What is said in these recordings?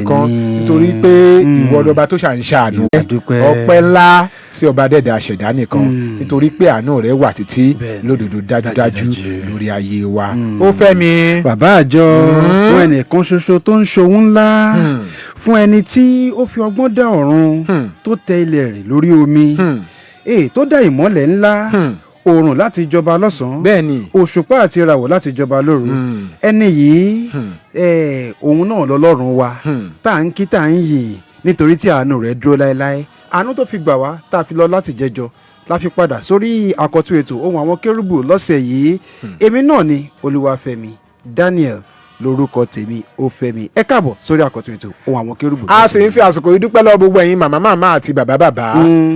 Nìkan, nítorí pé ìwọ lọba tó ṣàǹṣàánú. Adúpẹ́. Ọpẹ́ ńlá sí ọba dẹ̀dẹ̀ àṣẹ̀dá nìkan, nítorí pé àánú rẹ̀ wà títí lódodo dájúdájú Dájúdájú. lórí ayé wa. Ó fẹ́ mi. Bàbá àjọ, fún ẹnìkan ṣoṣo tó ń ṣohun ńlá, fún ẹni tí ó fi ọgbọ́n dá ọ̀run, tó tẹ ilẹ̀ rìn lórí omi, èè tó dá ìmọ́lẹ̀ ńlá, oòrùn láti jọba lọ́sàn-án, òṣùpá àti ìràwọ̀ láti jọba lóru, ẹni yìí, òun náà lọ́lọ́run wa tá à ń kí, tá à ń yìn, nítorí tí àánú rẹ̀ dúró láéláé. Àánú tó fi gbà wá tá a fi lọ láti jẹjọ la fi padà sórí àkọ́tún ètò Ohùn Àwọn Kérúbù lọ́sẹ̀ yìí. Èmi náà ni Olúwafẹ́mi Daniel lórúkọ tèmi, ó fẹ́mi. Ẹ káàbọ̀ sórí àkọ́tún ètò Ohùn Àwọn Kérúbù A lọ́sẹ̀ sì ń yìí. fi àsìkò yìí dúpẹ́ lọ́wọ́ gbogbo ẹ̀yin màmá màmá àti bàbá bàbá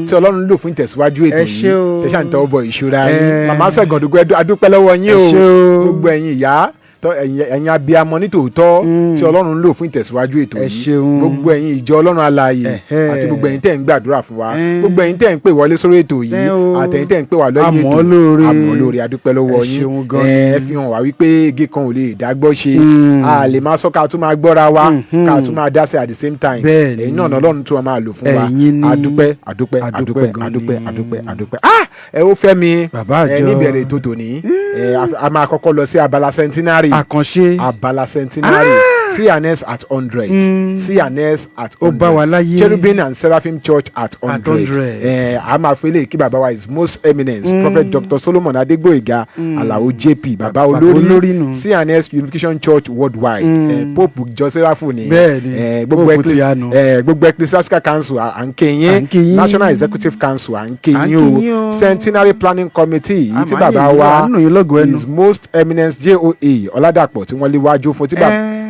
tí Ọlọ́run lò fún ìtẹ̀síwájú ètò Ẹ ṣé yìí, o. tẹ̀sán tọwọ́ bọ ìṣúra yín. Màmá Ṣẹ̀gàn dúpẹ́, adúpẹ́ lọ́wọ́ yín Ẹ o. ṣé o. Gbogbo ẹ̀yin ìyá ẹ̀yin abiyamọ nítòótọ́ tí Ọlọ́run lò fún ìtẹ̀síwájú ètò Ẹ yìí, ṣeun. gbogbo ẹ̀yin ìjọ Ọlọ́run alààyè àti gbogbo ẹ̀yin tẹ̀ ń gbàdúrà fún wa, gbogbo ẹ̀yin tẹ̀ ń pè wọlé sórí ètò yìí, Tẹ́ o. àtẹ̀yin tẹ̀ ń pè wá lẹ́yìn A mọ̀ ètò. ọ́ lóore. A mọ̀ ọ́ lóore, adúpẹ́ lọ́wọ́ Ẹ yín. ṣeun gan Ẹ ni. fi hàn wá wípé igi kan ò lè dágbọ́ ṣe. A lè máa sọ ká tún máa gbọ́ra wa, ká tún máa dá sí at the same time. Ẹ̀yin náà Ọlọ́run tún máa lò fún wa. Ẹ̀yin ni. Adúpẹ́, adúpẹ́, Adúpẹ́ adúpẹ́, gan adúpẹ́, ni. adúpẹ́, adúpẹ́. Ah, ẹ ó fẹ́ mi. Bàbá Ẹ àjọ. níbẹ̀rẹ̀ ètò tòní, ẹ a máa kọ́kọ́ lọ sí abala centenary. Àkànṣe. Abala centenary, C&S at 100, C&S at Ó 100. bá wa láyé. Cherubim and Seraphim Church at 100. 100. Ẹ a máa fi eléyìí kí bàbá wa, His Most Eminence Prophet Dr. Solomon Adégbóyèga Alao JP, bàbá Bàbá olórí olórí nù. C&S Unification Church Worldwide, Pope jọ Seraphim ni. Gbogbo Pope ti àánú. Gbogbo Ecclesiastical Council, à ń kí À yín. ń kí yín. National Executive Council, à ń kí À ń yín kí yín o. o. Centenary Planning Committee yìí tí A máa ń bàbá yìn yín, wa à ń nù yín lọ́gọ̀ọ́ ẹnu. His Most Eminence JOA Ọládàpọ̀ tí wọ́n léwájú fún, tí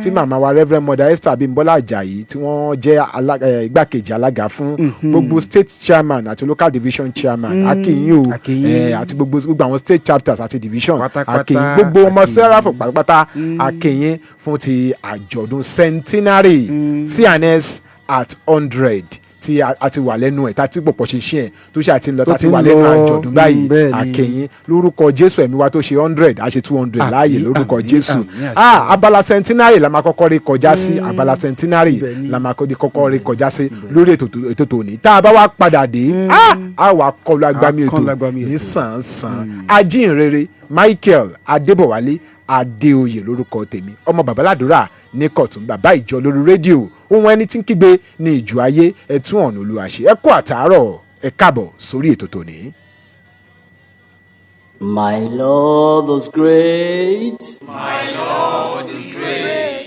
tí màmá wa Reverend Mother Esther Abímbọ́lá Ajayi tí wọ́n jẹ́ igbákejì alága fún, gbogbo state chairman àti local division chairman, a kí yín o. A kí yín. Àti gbogbo àwọn state chapters àti division, Pátápátá, a kí yín. Gbogbo ọmọ a kí yín. Seraphim pátápátá, a kí yín fún ti àjọ̀dún centenary C&S at 100 tí a ti wà lẹ́nu ẹ̀, tá a ti pọ̀pọ̀ ṣe ṣe ẹ̀ tó ṣe àti lọ, Tó tá a ti ti wà ń lẹ́nu lọ, àjọ̀dún báyìí. Bẹ́ẹ̀ ni. A kí yín lórúkọ Jésù. Ẹ̀mí wa tó ṣe 100, a ṣe 200 Àmín, láàyè lórúkọ àmín, Jésù. àmín, àṣẹ. Ah, abala centenary la máa kọ́kọ́ rí kọjá sí. Abala centenary Ibẹ̀ ni. la máa kọ́kọ́ rí kọjá sí lórí ètò tòní. Tá a bá wá padà dé, ah, a wà kọlu agbami A kọlu ètò agbami ní ètò. sàn-án. Ajínrere Michael Adébọ̀wálé Adéoyè lórúkọ tèmi, ọmọ babaládùúrà ní Kọ̀tún, bàbá ìjọ lórí rédíò, ohun ẹni tí ń kígbe ní ìjọ ayé, ẹ tún ọ̀nà Olúwa ṣe. Ẹ kú àtàárọ̀, ẹ káàbọ̀ sórí ètò tòní. My Lord is great.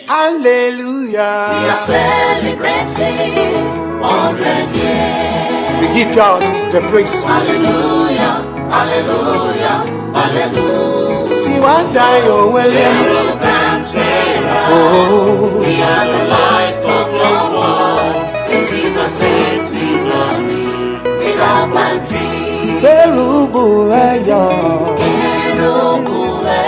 Hallelujah. We are celebrating 100 years. We give God the praise. Hallelujah, hallelujah, hallelujah. Tiwa dayọ̀ wẹ́lẹ́. Cherub and Seraph, Oh, we are the light of the world. This is a centenary without boundary. Kérúbù ẹ yọ̀. Kérúbù ẹ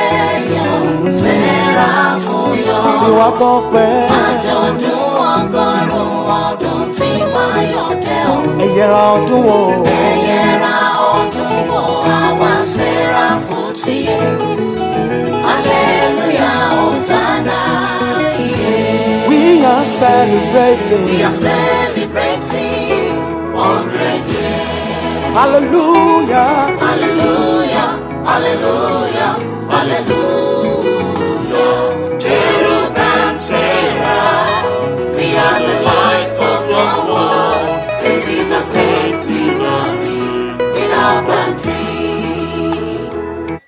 yọ̀, Séráfù yọ̀. Tiwa tọ́pẹ́. Àjọ̀dún 100 ọdún tí wáyọ̀ dé o. Ẹ yẹra ọdún wo. Ẹ yẹra ọdún wo, àwa Séráfù tiẹ̀. Hallelujah, Hosanna, yeah. We are celebrating. We are celebrating 100 years. Hallelujah. Hallelujah, hallelujah, hallelujah. Cherub and Seraph, we are the light of the world. This is a centenary without boundary.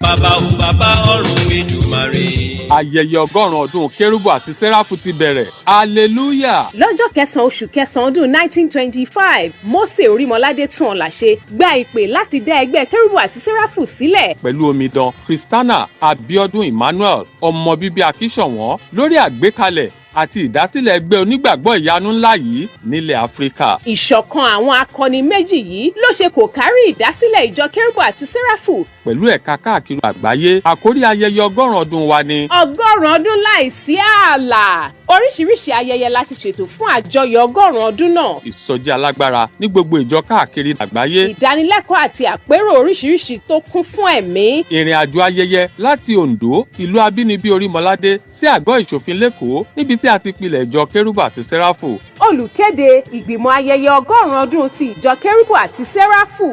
Bàbá ò bàbá ọ̀run Èdùmàrè. Ayẹyẹ 100 ọdún Kérúbù àti Sẹ́ráfù ti bẹ̀rẹ̀, hallelujah. Lọ́jọ́ kẹsàn-án oṣù kẹsàn-án ọdún 1925, Mósè Orímọládé Túnọ̀láṣe gba ìpè láti dá ẹgbẹ́ Kérúbù àti Sẹ́ráfù sílẹ̀. Pẹ̀lú omidan Christiana Abiodun Emmanuel, ọmọ bíbí Akíṣọ̀wọ́n, lórí àgbékalẹ̀ àti ìdásílẹ̀ ẹgbẹ́ onígbàgbọ́ ìyanu ńlá yìí nílẹ̀ Áfíríkà. Ìṣọ̀kan àwọn akọni méjì yìí ló ṣe kò kárí ìdásílẹ̀ ìjọ Kérúbù àti Sẹ́ráfù pẹ̀lú ẹ̀ka káàkiri àgbáyé. Àkórí ayẹyẹ 100 ọdún wa ni 100 ọdún láìsí ààlà. Oríṣiríṣi ayẹyẹ láti ṣètò fún àjọyọ̀ 100 ọdún náà. Ìsọjí alágbára ní gbogbo ìjọ káàkiri àgbáyé. Ìdánilẹ́kọ̀ọ́ àti àpérò oríṣiríṣi tó kún fún ẹ̀mí. Ìrìn àjò ayẹyẹ láti Oǹdó, ìlú abínibí Orímọládé, sí àgọ́ ìṣòfin l'Ékòó níbi tí tí a ti pilẹ̀ ìjọ Kérúbù àti Séráfù. Olùkéde, ìgbìmọ̀ ayẹyẹ 100 ọdún ti ìjọ Kérúbù àti Séráfù.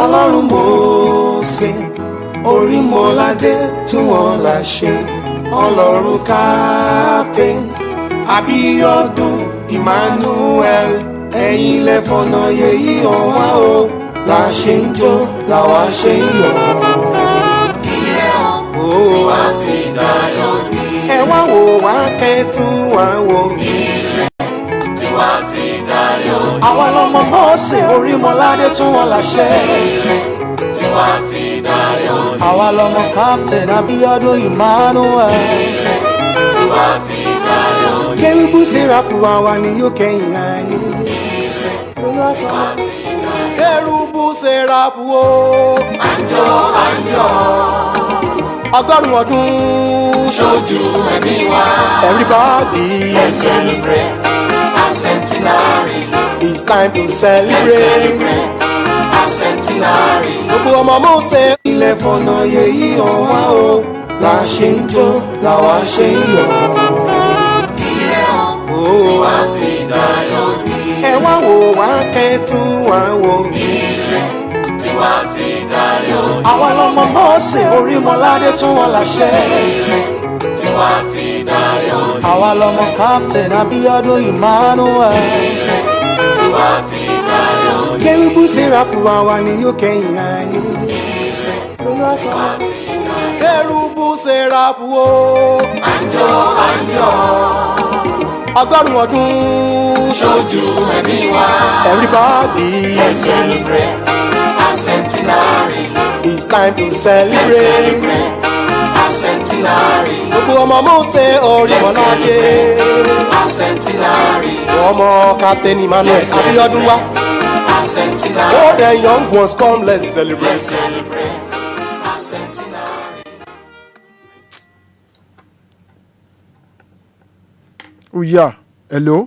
Ọlọ́run Mósè Orímọládé tún wọn là ṣe, Ọlọ́run Captain Abíọ́dún Emmanuel, ẹ̀yin lẹ́fọ̀nà yèyí hàn wá o, là ṣe ń jó làwa ṣe ń yọ̀. Tiwa ti dayọ̀ ní. Ẹ wá wò wá kẹ́tún wá wò. Tiwa ti dayọ̀ ní. Àwa lọmọ Mósè Orímọládé tún wọn là ṣe. Tiwa ti dayọ̀ ní. Àwa lọmọ Captain Abíọ́dún Emmanuel. Tiwa ti dayọ̀ ní. Kérúbù Séráfù àwa ni yóò kẹ́yìn ayé. Kérúbù Séráfù o. Àjọ àyọ̀. 100 ọdún. Ṣojú ẹ̀mí wa. Everybody. Let's celebrate our centenary. It's time to Let's celebrate. celebrate our centenary. Gbogbo ọmọ Mósè. Ilẹ̀ fọ̀nà yèyí hàn wá o, là ṣe ń jó làwa ṣe ń yọ̀. Tiwa ti dayọ̀ ní. Ẹ wá wò wá kẹ́tún wá wò. Tiwa ti dayọ̀ ní. Àwa lọmọ Mósè Orímọládé tún wọn là ṣe. Tiwa ti dayọ̀ ní. Àwa lọmọ Captain Abíọ́dún Emmanuel. Tiwa ti dayọ̀ ní. Kérúbù Séráfù àwa ni yóò kẹ́yìn ayé. Kérúbù Séráfù o. Àjọ àyọ̀. 100 ọdún. Ṣojú ẹ̀mí wa. Everybody. Let's celebrate our centenary. It's time to Let's celebrate. celebrate our centenary. Gbogbo ọmọ Mósè Orímọládé. Our centenary. Ọmọ Captain Emmanuel Let's Abíọ́dún wa. Our centenary. All the young ones come, let's celebrate. Let's celebrate our centenary. Ó yá, hello.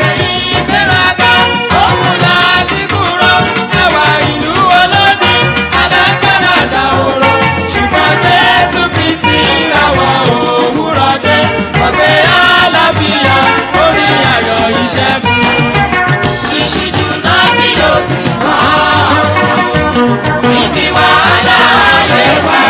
Ìgbéraga òun là síkúrò ẹwà ìlú olódì alágbára dàwòrò ṣùgbọ́n Jésù Kristi làwọn òwúrọ̀ dé ọ̀gbẹ́ àlàáfíà orí ayọ̀ ìṣẹ́gun. Ìṣíjú náà kí yóò sì wá ibi wàhálà lè wá.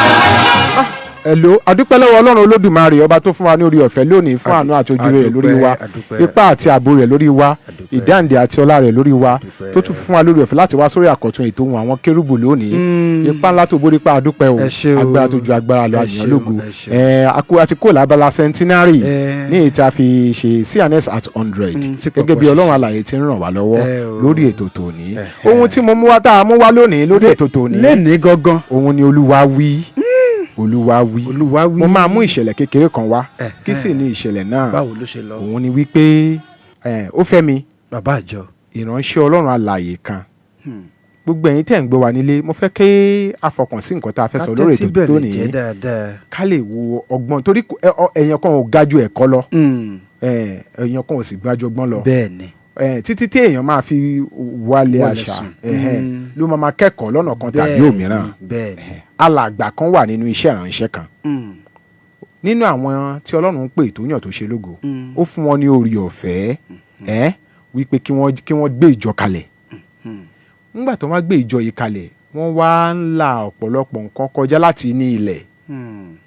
Hello, adúpẹ́ lọ́wọ́ Ọlọ́run Olódùmarè, ọba tó fún wa ní orí ọ̀fẹ́ lónìí fún àánú àti ojú rẹ̀ lórí wa, Adúpẹ́, ipá àti ààbò rẹ̀ lórí wa, Adúpẹ́. ìdáǹdè àti ọlá rẹ̀ lórí wa, Adúpẹ́. tó tún fún wa lórí ọ̀fẹ́ láti wá sórí àkọ́tún ètò ohun àwọn kérúbù lónìí. Ipá ńlá tó borí pa, adúpẹ́ o. Ẹ ṣé o. Agbára tó ju agbára lọ, Ẹ àyàn ṣeun, lógo. ẹ ṣeun. Ẹ àti kó lábala centenary Ẹ. ní ìta fi ṣe C&S at 100 Tí gẹ́gẹ́ pọ̀pọ̀ bí Ọlọ́run ṣiṣẹ́. alààyè ti ń ràn wá lọ́wọ́ Ẹ o. lórí ètò tòní. Ohun tí mo mú wá, tá a mú wá lónìí lórí ètò tòní, Lẹ́ni gangan. òun ni Olúwa wí, Olúwa wí. Olúwa wí. Mo máa mú ìṣẹ̀lẹ̀ kékeré kan wá. Kí sì ni ìṣẹ̀lẹ̀ náà? Báwo ló ṣe lọ? Òun ni wípé ó fẹ́ mi Bàbá àjọ. ìránṣẹ́ Ọlọ́run alààyè kan. Gbogbo ẹ̀yin tẹ́ ń gbọ́ wa nílé, mo fẹ́ kí a fọkàn sí nǹkan tá a fẹ́ sọ lórí Ká ètò tẹ́tí bẹ̀lẹ̀ tóní, jẹ́ dáadáa. ká lè wo ọgbọ́n, torí èèyàn kan ò ga ju ẹ̀kọ́ lọ, èèyàn kan ò sì gbájú ọgbọ́n lọ. Bẹ́ẹ̀ ni. Títí tí èèyàn máa fi wálé Wọlé àṣà sùn. ló máa kẹ́kọ̀ọ́ lọ́nà kan tàbí òmíràn. Bẹ́ẹ̀ ni. Alàgbà kan wà nínú iṣẹ́ ìránṣẹ́ kan nínú àwọn tí Ọlọ́run ń pè tó yàn tó ṣe lógo. Ó fún wọn ní orí ọ̀fẹ́ ẹ́ wípé kí wọ́n gbé ìjọ kalẹ̀. Nígbà tó wá gbé ìjọ yìí kalẹ̀, wọ́n wá ń la ọ̀pọ̀lọpọ̀ nǹkan kọjá láti ní ilẹ̀.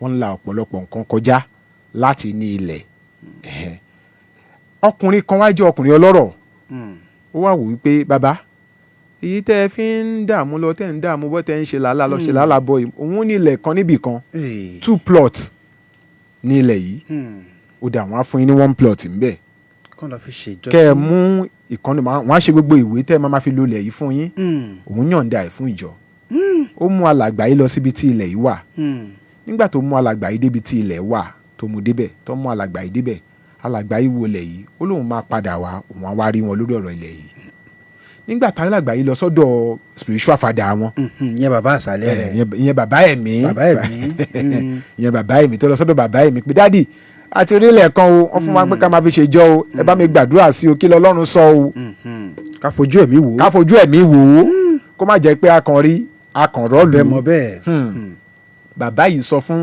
Wọ́n ń la ọ̀pọ̀lọpọ̀ nǹkan kọjá láti ní ilẹ̀. Ẹ̀hẹ́n. Ọkùnrin kan wá jẹ́ ọkùnrin ọlọ́rọ̀. Ó wá wò wípé, bàbá, èyí tẹ́ ẹ fi ń dààmú lọ, tẹ́ ń dààmú bọ́, tẹ́ ń ṣe làálàá lọ, ṣe làálàá bọ̀ yìí, òun ní ilẹ̀ kan níbì kan, two plot ní ilẹ̀ yìí. Ó dà, wọ́n á fún yín ní one plot ńbẹ̀ Kọ́ lọ fi ṣèjọsìn. kẹ́ ẹ mú ìkànnì, wọ́n á ṣe gbogbo ìwé tẹ́ ẹ máa fi lo ilẹ̀ yìí fún yín. Òun yọ̀ǹda ẹ̀ fún ìjọ. Ó mú alàgbà yìí lọ síbi tí ilẹ̀ yìí wà. Nígbà tó mú alàgbà yìí débi tí ilẹ̀ wà, tó mú débẹ̀, tó mú alàgbà yìí débẹ̀, alàgbà yìí wo ilẹ̀ yìí, ó lóun máa padà wá, òun á wá rí wọn lórí ọ̀rọ̀ ilẹ̀ yìí. Nígbà tá alàgbà yìí lọ sọ́dọ̀ spiritual father wọn, Ìyẹn bàbá àṣàlẹ̀ rẹ̀. Ìyẹn bàbá ẹ̀mí. Bàbá ẹ̀mí. Ìyẹn bàbá ẹ̀mí tó lọ sọ́dọ̀ bàbá ẹ̀mí pé, "Daddy, àti orílẹ̀ kan o, wọ́n fún wa pé ká máa fi ṣe jọ o, ẹ bá mi gbàdúrà sí o, kí lọ́lọ́run sọ o?" Ká fojú ẹ̀mí wò ó. Ká fojú ẹ̀mí wò ó. Kó má jẹ́ pé a kàn rí, a kàn rọ́ọ̀lù. Bẹ́ẹ̀ mọ bẹ́ẹ̀. Bàbá yìí sọ fún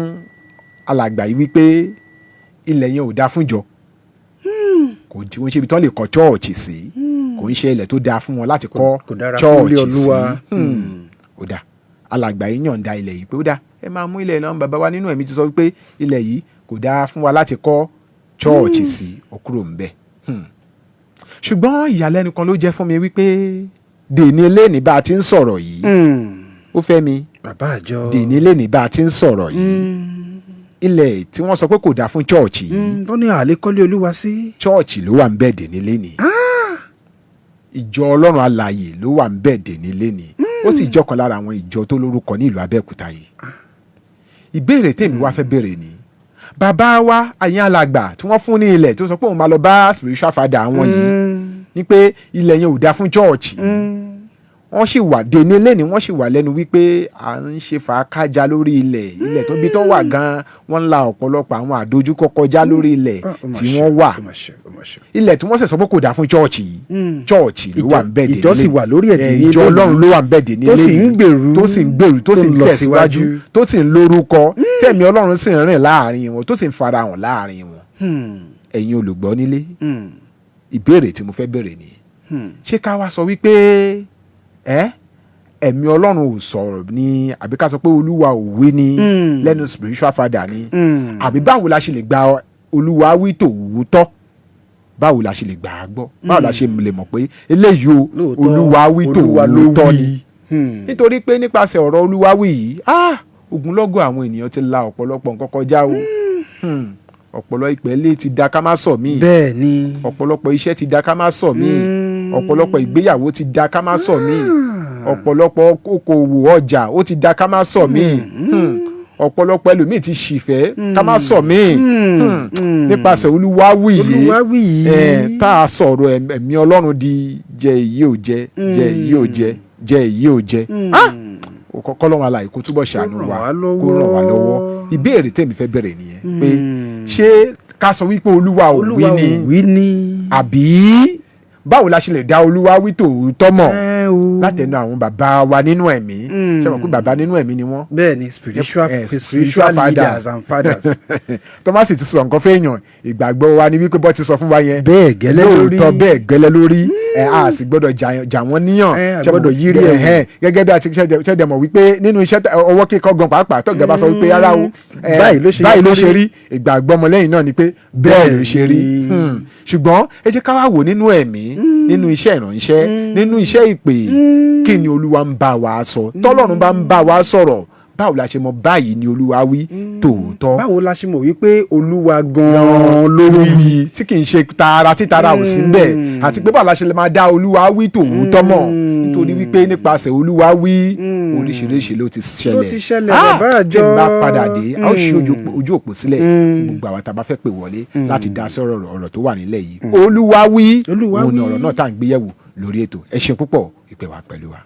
alàgbà yìí wípé ilẹ̀ yẹn ò dáa fún ìjọ, kò tí wọ́n ṣe ibi tí wọ́n lè kọ́ chọ́ọ̀chì sí, kò ń ṣe ilẹ̀ tó dáa fún wọn láti kọ́ Kò dára fún ilé chọ́ọ̀chì sí. Olúwa. Ó dáa, alàgbà yìí yọ̀ǹda ilẹ̀ yìí pé ó dáa, ẹ máa mú ilẹ̀ náà, bàbá wa nínú ẹ̀mí ti sọ wípé ilẹ̀ yìí kò dáa fún wa láti kọ́ chọ́ọ̀chì sí. Ó kúrò ńbẹ̀. Ṣùgbọ́n ìyàlẹ́nu kan ló jẹ́ fún mi wípé dèní eléni bá a ti ń sọ̀rọ̀ yìí, ó fẹ́ mi Bàbá àjọ. dèní eléni bá a ti ń sọ̀rọ̀ yìí, ilẹ̀ tí wọ́n sọ pé kò dáa fún chọ́ọ̀chì yìí, Tó ní àlékọ́lé Olúwa sí. Chọ́ọ̀chì ló wà ń bẹ̀ dèní léni, ìjọ Ọlọ́run alààyè ló wà ń bẹ̀ dèní léni, ó sì jọ́ kan lára àwọn ìjọ tó lórúkọ ní ìlú Abẹ́òkúta yìí. Ìbéèrè tèmi wá fẹ́ béèrè ni, bàbá wa àyìn alàgbà tí wọ́n fún ní ilẹ̀ tó sọ pé òun máa lọ bá spiritual father àwọn yìí ní pé ilẹ̀ yẹn ò dáa fún chọ́ọ̀chì, wọ́n sì wà dèní lẹ́ni, wọ́n sì wà lẹ́nu wípé à ń ṣe fàákájà lórí ilẹ̀, ilẹ̀ tó bí tó wà gan-an, wọ́n ń la ọ̀pọ̀lọpọ̀ àwọn àdójúkọ kọjá lórí ilẹ̀ Ah, ó mà tí ṣe, wọ́n wà. Ó mà ṣe, ó mà ṣe. Ilẹ̀ tí wọ́n sì sọ pé kò dáa fún chọ́ọ̀chì yìí, chọ́ọ̀chì ló wà ń bẹ̀ dèní Ìjọ sì wà lórí ẹ̀ dèní ìjọ lónìí. Ọlọ́run ló wà ń bẹ̀ dèní Tó sì lónìí. ń gbèrú. Tó sì ń gbèrú, tó sì Tó ń ń lọ tẹ̀síwájú, síwájú. tó sì ń lórúkọ, tẹ̀mí Ọlọ́run sì ń rìn láàrin wọn, tó sì ń farahàn láàrin wọn. Ẹ̀yin olùgbọ́ nílé, ìbéèrè tí mo fẹ́ béèrè nìyí: ṣé ká wá sọ wípé ẹ ẹ̀mí Ọlọ́run ò sọ̀rọ̀ ni, àbí ká sọ pé Olúwa ò wí ni lẹ́nu spiritual father ni, àbí báwo la ṣe lè gba Olúwa wí tòótọ́? Báwo la ṣe lè gbà á gbọ́? Báwo la ṣe lè mọ̀ pé eléyìí o, Lóòótọ́, Olúwa wí Olúwa ló tòótọ́ wí. ni? Nítorí pé nípasẹ̀ ọ̀rọ̀ Olúwa wí yìí, ogunlọ́gọ̀ àwọn ènìyàn ti la ọ̀pọ̀lọpọ̀ nǹkan kọjá o. Ọ̀pọ̀lọ ìpẹ́lẹ̀ ti da ká má sọ míì, Bẹ́ẹ̀ ni. ọ̀pọ̀lọpọ̀ iṣẹ́ ti da ká má sọ míì, ọ̀pọ̀lọpọ̀ ìgbéyàwó ti da ká má sọ míì, ọ̀pọ̀lọpọ̀ okòwò ọjà ó ti da ká má sọ míì, ọ̀pọ̀lọpọ̀ ẹlòmíì ti ṣìfẹ́ ká má sọ míì, nípasẹ̀ Olúwa wí yìí. Olúwa wí yìí. Tá a sọ̀rọ̀ ẹ̀mí Ọlọ́run di jẹ èyí ò jẹ, jẹ èyí ò jẹ, jẹ èyí ò jẹ. Kọ́lọ́run alààyè kó túbọ̀ ṣàánú Kó ràn wa, wá lọ́wọ́. kó ràn wá lọ́wọ́. Ìbéèrè tèmi fẹ́ bẹ̀rẹ̀ nìyẹn pé ṣé ká sọ wípé Olúwa ò wí Olúwa ni, ò wí ni. àbí báwo la ṣe lè dá Olúwa wí tòótọ́ mọ̀ Ẹ o. látẹnu àwọn bàbá wa nínú ẹ̀mí? Ṣé wọn pé bàbá nínú ẹ̀mí ni wọ́n? Bẹ́ẹ̀ ni, spiritual spiritual spiritual father. leaders and fathers. Tó má sì ti sọ nǹkan fẹ́yàn, ìgbàgbọ́ wa ni wípé bọ́ ti sọ fún wa yẹn, Bẹ́ẹ̀ gẹ́lẹ́ lórí. lóòótọ́, bẹ́ẹ̀ gẹ́lẹ́ lórí ẹ, a sì gbọ́dọ̀ jà wọ́n níyàn. A Ṣé mo- gbọ́dọ̀ yírí ẹ̀ wò. Gẹ́gẹ́ bí a ti ṣẹ̀dẹ̀ mọ̀ wípé nínú iṣẹ́ ọwọ́ kíkọ́ gan pàápàá, tọ́gà bá sọ wípé rárá o, Báyìí ló ṣe yẹ báyìí ló kó ṣe rí. rí, ìgbàgbọ́ ọmọlẹ́yìn náà ni pé bẹ́ẹ̀ ló ṣe rí. Bẹ́ẹ̀ ni. Ṣùgbọ́n ẹ jẹ́ ká wá wò nínú ẹ̀mí, nínú iṣẹ́ ìránṣẹ́, nínú iṣẹ́ ìpè, kí ni Olúwa ń bá wa sọ? Tọ́lọ́run bá ń bá wa sọ̀rọ̀, báwo la ṣe mọ̀ báyìí ni Olúwa wí tòótọ́? Báwo la ṣe mọ̀ wípé Olúwa gan-an ló wí? Wí tí kì í ṣe tara títara ò sí bẹ́ẹ̀, àti pé báwo la ṣe lè máa dá Olúwa wí tòótọ́ mọ̀? Nítorí wípé nípasẹ̀ Olúwa wí, oríṣiríṣi ló ti ṣẹlẹ̀. Ló ti ṣẹlẹ̀, bàbá àjọ. Tí n bá padà dé, a ó ṣí ojú òpó sílẹ̀ fún gbogbo àwọn tá a bá fẹ́ pè wọlé láti dá sọ̀rọ̀ ọ̀rọ̀ tó wà nílẹ̀ yìí. Olúwa wí, Olúwa òun ni wí. ọ̀rọ̀ náà tá à ń gbé yẹ̀wò lórí ètò. Ẹ ṣeun púpọ̀ ìpè wá pẹ̀lú wa.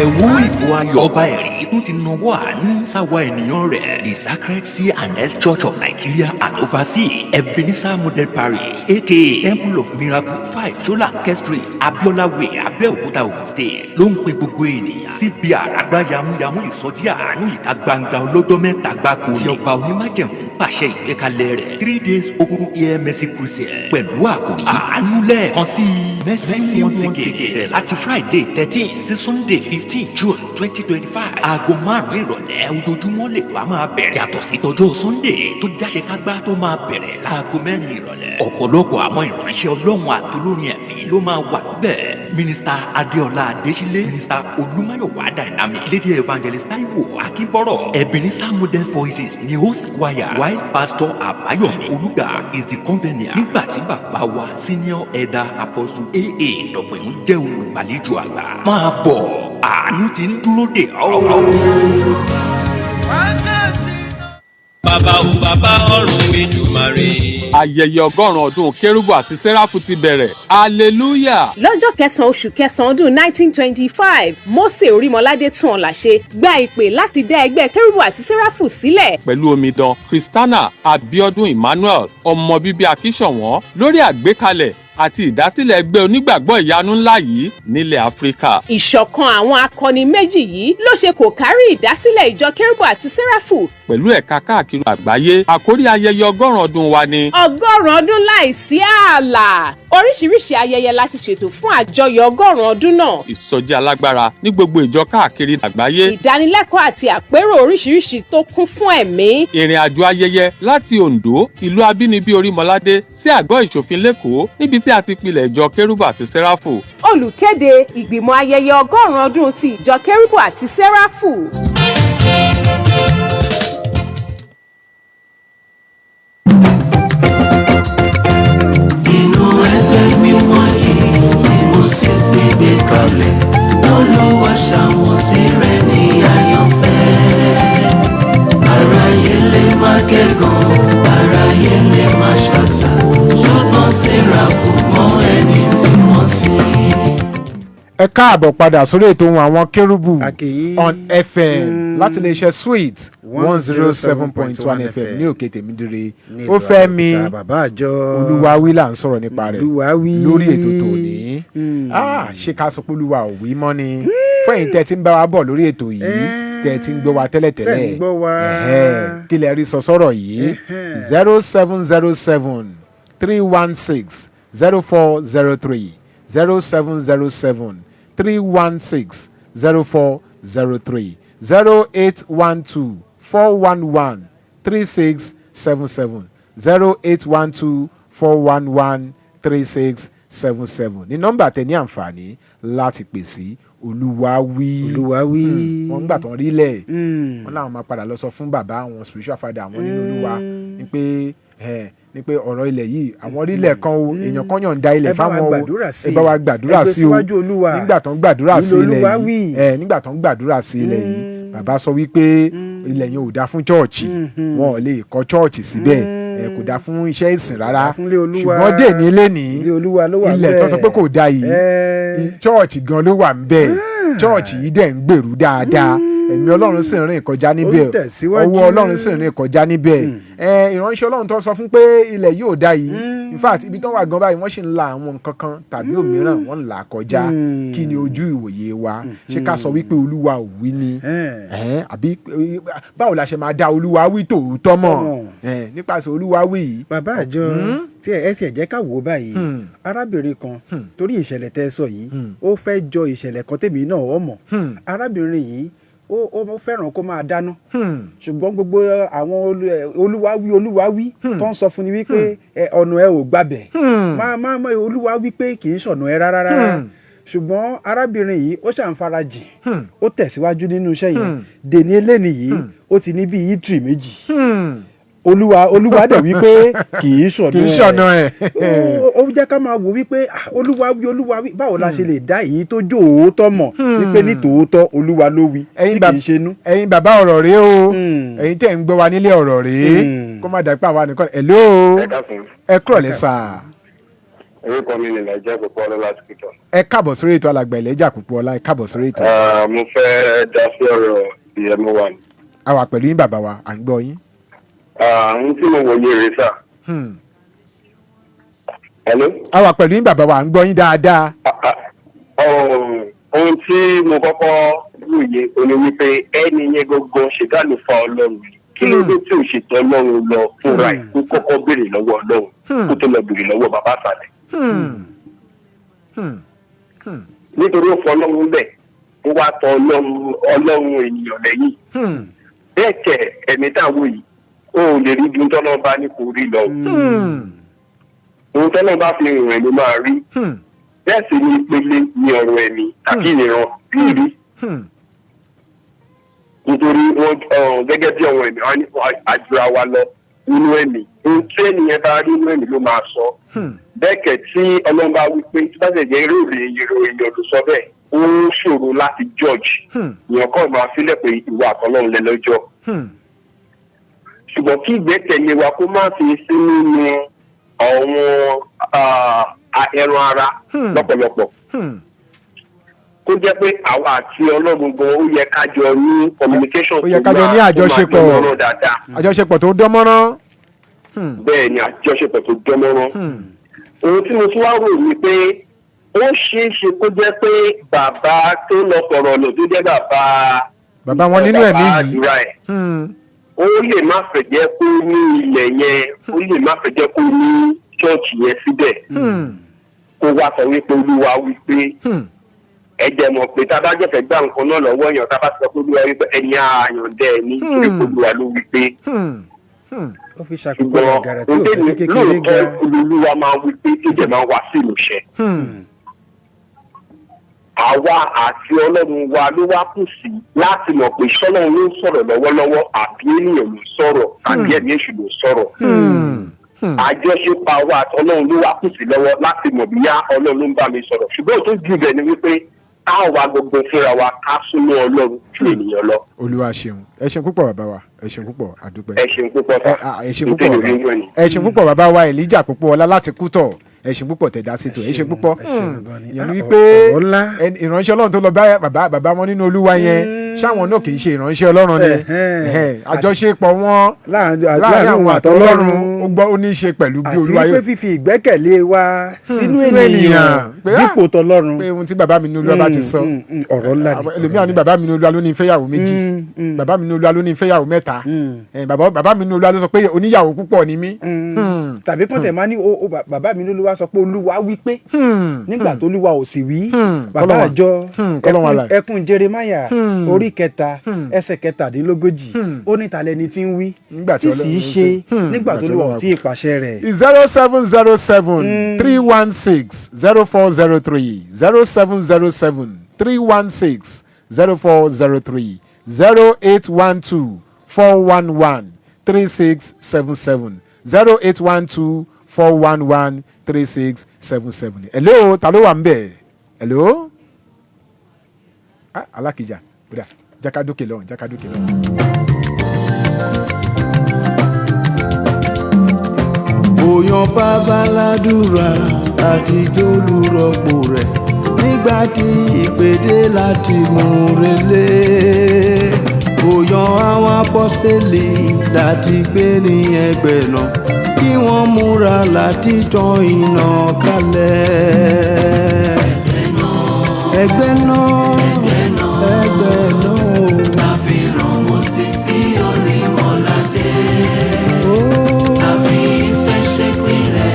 Ẹ̀wú ìbò ayọ̀, ọba ẹ̀rí tó ti nawọ́ àánú sáwa ènìyàn rẹ̀. The Sacred C and S Church of Nigeria and Overseas, Ebenezer Model Parish, aka Temple of Miracle, 5 Solanke Street, Abiola Way, Abẹ́òkúta, Ogun State, ló ń pe gbogbo ènìyàn síbi àràgbá yamuyamu ìsọjí àánú ìta gbangba ọlọ́jọ́ 3 gbáko tí ọba onímájẹ̀mú pàṣẹ ìgbékalẹ̀ rẹ̀, 3 days open air mercy crusade, pẹ̀lú àkòrí àánú lẹ́ẹ̀kan sí i, mercy once again, bẹ̀rẹ̀ láti Friday 13 sí Sunday 15 June 2025. Aago 5 ìrọ̀lẹ́ ojoojúmọ́ lè tó a máa bẹ̀rẹ̀, yàtọ̀ sí tọjọ́ Sunday tó jáṣe kágbá tó máa bẹ̀rẹ̀ láago 4 ìrọ̀lẹ́. Ọ̀pọ̀lọpọ̀ àwọn ìránṣẹ́ Ọlọ́run àtolórin ẹ̀mí ló máa wà níbẹ̀: Minister Adéọlá Adésílẹ̀, Minister Olúmáyọ̀wá Dynamic, Lady Evangelist Taiwo Akínbọ̀rọ̀. Ebenezer Model Voices ni host choir, while Pastor Àbáyọ̀mí Olùgbà is the convener, nígbà tí bàbá wa Senior Elder Apostle AA Dọ̀pẹ̀hún jẹ́ olùgbàlejò àgbà. Máa bọ̀, àánú ti ń dúró dè ọ́. Bàbá o bàbá ọ̀run Èdùmàrè. Ayẹyẹ 100 ọdún Kérúbù àti Sẹ́ráfù ti bẹ̀rẹ̀, hallelujah. Lọ́jọ́ kẹsàn-án oṣù kẹsàn-án ọdún 1925, Mósè Orímọládé tún ọ̀la ṣe gba ìpè láti dá ẹgbẹ́ Kérúbù àti Sẹ́ráfù sílẹ̀. Pẹ̀lú omidan Christiana Abiodun Emmanuel, ọmọ bíbí Akíṣọ̀wọ́n, lórí àgbékalẹ̀ àti ìdásílẹ̀ ẹgbẹ́ onígbàgbọ́ ìyanu ńlá yìí nílẹ̀ Áfíríkà. Ìṣọ̀kan àwọn akọni méjì yìí ló ṣe kò kárí ìdásílẹ̀ ìjọ Kérúbù àti Sẹ́ráfù. Pẹ̀lú ẹ̀ka káàkiri àgbáyé, àkórí ayẹyẹ 100 ọdún wa ni 100 ọdún láìsí ààlà. Oríṣiríṣi ayẹyẹ láti ṣètò fún àjọyọ̀ 100 ọdún náà. Ìsọjí alágbára ní gbogbo ìjọ káàkiri àgbáyé. Ìdánilẹ́kọ̀ọ́ àti àpérò oríṣiríṣi tó kún fún ẹ̀mí. Ìrìn àjò ayẹyẹ láti Oǹdó, ìlú abínibí Orímọládé, sí àgọ́ ìṣòfin lẹ́kọ̀ọ́ níbi tí a ti pilẹ̀ ìjọ Kérúbù àti Sẹ́ráfù. Olùkéde: ìgbìmọ̀ ayẹyẹ 100 ọdún ti ìjọ Kérúbù àti Sẹ́ráfù. Inú ẹgbẹ́ mímọ́ yìí tí mo sì sí gbé kalẹ̀ lọ́lọ́wọ́ ṣàwọn tirẹ̀ ní àyànfẹ́. Aráyé lè má kẹ́gàn, aráyé lè má ṣàtà, ṣùgbọ́n Séráfù mọ ẹni tí wọ́n sìn. Ẹ káàbọ̀ padà sórí ètò ohun àwọn kérúbù Àkèyí. on FM láti iléeṣẹ́ Sweet 107.1 FM ní òkè tèmídìrè. Nílùú Ó fẹ́ mi Abẹ́òkúta, bàbá àjọ. Olúwawí là ń sọ̀rọ̀ nípa rẹ̀ Olúwawí. lórí ètò tòní. Ah, ṣé ká sọ pé Olúwa ò wí mọ́ ni? Fún ẹ̀yin tẹ́ ti ń bá wa bọ̀ lórí ètò yìí, tẹ́ ti ń gbọ́ wa tẹ́lẹ̀tẹ́lẹ̀, Tẹ́ ń gbọ́ wa. Ẹ̀hẹ́n, kí lẹ rí sọ sọ́rọ̀ yìí? 07073160403, 07073160403, 08124113677, 08124113677 ní nọ́mbà tẹ́ ní àǹfààní láti pè sí. Olúwa wí. Olúwa wí. Wọ́n ń gbà tán rí lẹ̀, wọ́n láwọn máa padà lọ sọ fún bàbá àwọn, spiritual father àwọn nínú Olúwa, ní pé ẹ ní pé ọ̀rọ̀ ilẹ̀ yìí, àwọn orílẹ̀ kan o, èèyàn kan yọ̀ǹda ilẹ̀ Ẹ bá wa fáwọn o, gbàdúrà sí ẹ bá wa gbàdúrà ẹ gbé sí o. síwájú Olúwa. Nígbà tó ń gbàdúrà sí Ìlú ilẹ̀ Olúwa yìí wí. ẹ nígbà tó ń gbàdúrà sí ilẹ̀ yìí, bàbá sọ wípé ilẹ̀ yẹn ò dáa fún chọ́ọ̀chì, wọn ò lè kọ́ chọ́ọ̀chì síbẹ̀, ẹ kò dáa fún iṣẹ́ ìsìn rárá. Dáa fún ilé Olúwa. Ṣùgbọ́n dèní lénìí, Ilé Olúwa ló wà ilẹ̀ tó sọ ńbẹ̀. pé kò dáa yìí, chọ́ọ̀chì gan ló wà ńbẹ̀. Chọ́ọ̀chì yìí dẹ̀ ń gbèrú dáadáa, ẹ̀mí Ọlọ́run sì ń rìn kọjá níbẹ̀, Ó ń tẹ̀síwájú. ọwọ́ Ọlọ́run sì ń rìn kọjá níbẹ̀. Ẹ ìránṣẹ́ Ọlọ́run tó sọ fún pé ilẹ̀ yìí ò da yìí, in fact, ibi tó wà gan báyìí, wọ́n sì ń la àwọn nǹkan kan tàbí òmíràn, wọ́n ń là kọjá. Kí ni ojú ìwòye wa? Ṣé ká sọ wípé Olúwa ò wí ni? Àbí báwo la ṣe máa dá Olúwa wí tòótọ́ mọ̀ Tọ́mọ̀. Nípasẹ̀ Olúwa wí yìí? Bàbá àjọ, tí ẹ tiẹ̀ jẹ́ ká wò ó báyìí, arábìnrin kan, torí ìṣẹ̀lẹ̀ tẹ́ ẹ sọ yìí, ó fẹ́ jọ ìṣẹ̀lẹ̀ kan tèmi náà ó mọ̀. Arábìnrin yìí, ó fẹ́ràn kó máa dáná, ṣùgbọ́n gbogbo àwọn olúwa wí, olúwa wí tó ń sọ fún ni wípé ọ̀nà ẹ ò gbabẹ̀, má má má, olúwa wí pé kì í ṣọ̀nà ẹ rárá rárá. Ṣùgbọ́n arábìnrin yìí, ó ṣàǹfarajìn, ó tẹ̀síwájú nínú iṣẹ́ yẹn. Dèní eléni yìí, ó ti ní bíi eatery méjì. Olúwa dẹ̀ wípé kì í ṣọ̀nà. Kì í ṣọ̀nà ẹ̀. Ó jẹ́ ká máa wò wípé, ah, olúwa wí, olúwa wí, báwo la ṣe lè dá èyí tó jó òótọ́ mọ̀ wípé ní tòótọ́ Olúwa ló wí, tí kì í ṣe inú? Ẹ̀yin bàbá, ọ̀rọ̀ rèé o. Ẹ̀yin tẹ̀ ń gbọ́ wa nílé, ọ̀rọ̀ rèé. Kó má dàgbà àwa nìkan. Hello. Ẹ káàsán. Ẹ kúrọ̀lẹ́ sà. Orúkọ mi ni Nàìjíríà Púpọ̀ Ọlá láti Kìtọ̀. Ẹ káàbọ̀ sórí ètò, alàgbà Ẹlẹ́jà Púpọ̀ Ọlá. Ẹ káàbọ̀ sórí ètò. Mo fẹ́ dá sí ọ̀rọ̀ ìyẹmú wa ni. A wà pẹ̀lú yín, bàbá wa, à ń gbọ́ yín. Ohun tí mo wòye rèé sà. Hello? A wà pẹ̀lú yín, bàbá wa, à ń gbọ́ yín dáadáa. Ohun tí mo kọ́kọ́ wòye ó ní wípé ẹni yẹn gangan ṣègá ló fa Ọlọ́run. Kí ló dé tí ò ṣètò Ọlọ́run lọ fúnra ẹ̀, kó kọ́kọ́ béèrè lọ́wọ́ Ọlọ́run kó tó lọ béèrè lọ́wọ́ bàbá àsàlẹ̀? Nítorí ó fọ Ọlọ́run bẹ̀, ó wá tọ Ọlọ́run ènìyàn lẹ́yìn. Bẹ́ẹ̀ kẹ̀, ẹ̀mí táwọn yìí, ó ò lè rí ju tọ́lọ́ bá ní kò rí lọ. Ohun tọ́lọ́ bá fi rìn ẹ̀ ló máa rí. Bẹ́ẹ̀ sì ni ìpele ní ọ̀rọ̀ ẹ̀mí tàbí ìran rírí, nítorí wọ́n gẹ́gẹ́ bí ọ̀rọ̀ ẹ̀mí, wọ́n ní àjùra wa lọ nínú ẹ̀mí. Ohun tí ènìyàn bá rí nínú ẹ̀mí ló máa sọ. Bẹ́ẹ̀ kẹ̀, tí Ọlọ́run bá wí pé, tí bá sì jẹ́ èrò èèyàn ló sọ bẹ́ẹ̀, ó ṣòro láti judge. Èèyàn kọ́ máa sílẹ̀ pé ìwà àtọ́lọ́run lẹ lọ́jọ́. Ṣùgbọ́n kí ìgbẹ́kẹ̀lé wa kó má fi sí nínú àwọn ẹran ara lọ́pọ̀lọpọ̀. Kó jẹ́ pé àwa àti Ọlọ́run gan, ó yẹ ká jọ ní communication Ó yẹ ká jọ ní tó máa àjọṣepọ̀. dánmọ́rán dáadáa. Àjọṣepọ̀ tó dán mọ́rán. Bẹ́ẹ̀ ni, àjọṣepọ̀ tó dánmọ́rán. Ohun tí mo tún wá rò ni pé ó ṣeé ṣe kó jẹ́ pé bàbá tó lọ sọ̀rọ̀ lò, tó jẹ́ bàbá Bàbá wọn nínú ẹ̀mí bàbá yìí. àdúrà ẹ̀, ó lè má fẹ́ jẹ́ kó ní ilẹ̀ yẹn, ó lè má fẹ́ jẹ́ kó ní ṣọ́ọ̀ṣì yẹn síbẹ̀, kó wá sọ wípé Olúwa wípé. Ẹ jẹ́ mọ̀ pé tá a bá jẹ̀fẹ̀ gbà nǹkan náà lọ́wọ́ èèyàn, tá a bá sọ pé Olúwa wípé, ẹni àyàndẹ́ ẹ ní torí pé Olúwa ló wípé. Ó fi ṣàkókò Ṣùgbọ́n gàrà tí ò fẹ́ òde kékeré ga. lóòótọ́ Olúwa máa wípé tó jẹ́ máa wá sí ìmúṣẹ. Àwa àti Ọlọ́run wa ló wá kù sí láti mọ̀ pé ṣọ́lọ́run ló ń sọ̀rọ̀ lọ́wọ́lọ́wọ́, àbí ènìyàn ló ń sọ̀rọ̀, àbí ẹ̀mí èṣù ló ń sọ̀rọ̀. Àjọṣepọ̀ àwa àti Ọlọ́run ló wá kù sí lọ́wọ́ láti mọ̀ bíyá Ọlọ́run ló ń bá mi sọ̀rọ̀. Ṣùgbọ́n tó jù bẹ́ẹ̀ ni wípé káwa gbogbo fúnra wa ká súnmọ́ Ọlọ́run ju ènìyàn lọ. Olúwa ṣeun, ẹ ṣeun púpọ̀ bàbá wa, ẹ ṣeun púpọ̀, àdúpẹ́. Ẹ ṣeun púpọ̀ sá. Ẹ ṣeun púpọ̀ bàbá, ẹ ṣeun púpọ̀ bàbá wa Elijah púpọ̀ ọlá láti Kútọ̀. Ẹ ṣeun púpọ̀ tẹ̀dá sétò, ẹ ṣeun púpọ̀. Ìyẹn ni wípé ìránṣẹ́ Ọlọ́run tó lọ bá bàbá wọn nínú Olúwa yẹn, ṣáwọn náà kì í ṣe ìránṣẹ́ Ọlọ́run ni? Àjọṣepọ̀ wọn láàrin àwọn òun àtọlọ́run àtọlọ́run ó gbọ́ ó ní í ṣe pẹ̀lú bí àti Olúwa wípé yóò fífi ìgbẹ́kẹ̀lé wa sínú sínú ènìyàn ènìyàn. Pé, dípò tọlọ́run. Pé ohun tí bàbá mi ní Olúwa bá ti sọ. Ọ̀rọ̀ ńlá ni. Ẹlòmíràn ní bàbá mi ní Olúwa ló ní fẹ́yàwó méjì, bàbá mi ní Olúwa ló ní fẹ́yàwó mẹ́ta, bàbá mi ní Olúwa ló sọ pé oníyàwó púpọ̀ ni mí. Tàbí kọ́sẹ̀ máa ní bàbá mi lÓlúwa sọ pé Olúwa wí pé, nígbà tó Olúwa ò sì wí. Bàbá Kọ́lọ́wà. àjọ Kọ́lọ́wà láì. ẹkún Jeremáyà orí 3 ẹsẹ̀ 37, ó ní ta lẹni tí ń wí Nígbà tí tí sì í Ọlọ́run ṣe nígbà nígbà tó tí Olúwa ò Ọlọ́run tí ì pàṣẹ rẹ̀. 07073160403, 07073160403, 08124113677, 08124113677. Hello, ta ló wà ń bẹ̀? Hello. Ah, alákìjà kódà jákàdókè lọ́hùn, jákàdókè lọ́hùn. Òyàn babaládùúrà àti jólúrọ̀pò rẹ̀ nígbà tí ìpèdè láti mú relé. Òyàn àwọn apọ́sítélì láti gbé ní ẹgbẹ́ náà kí wọ́n múra láti tan iná kalẹ̀. Ẹgbẹ́ náà, ẹgbẹ́ náà o. Àfihàn Mósè Orímọládé. Àfi ìfẹ́ ṣèpìlẹ̀,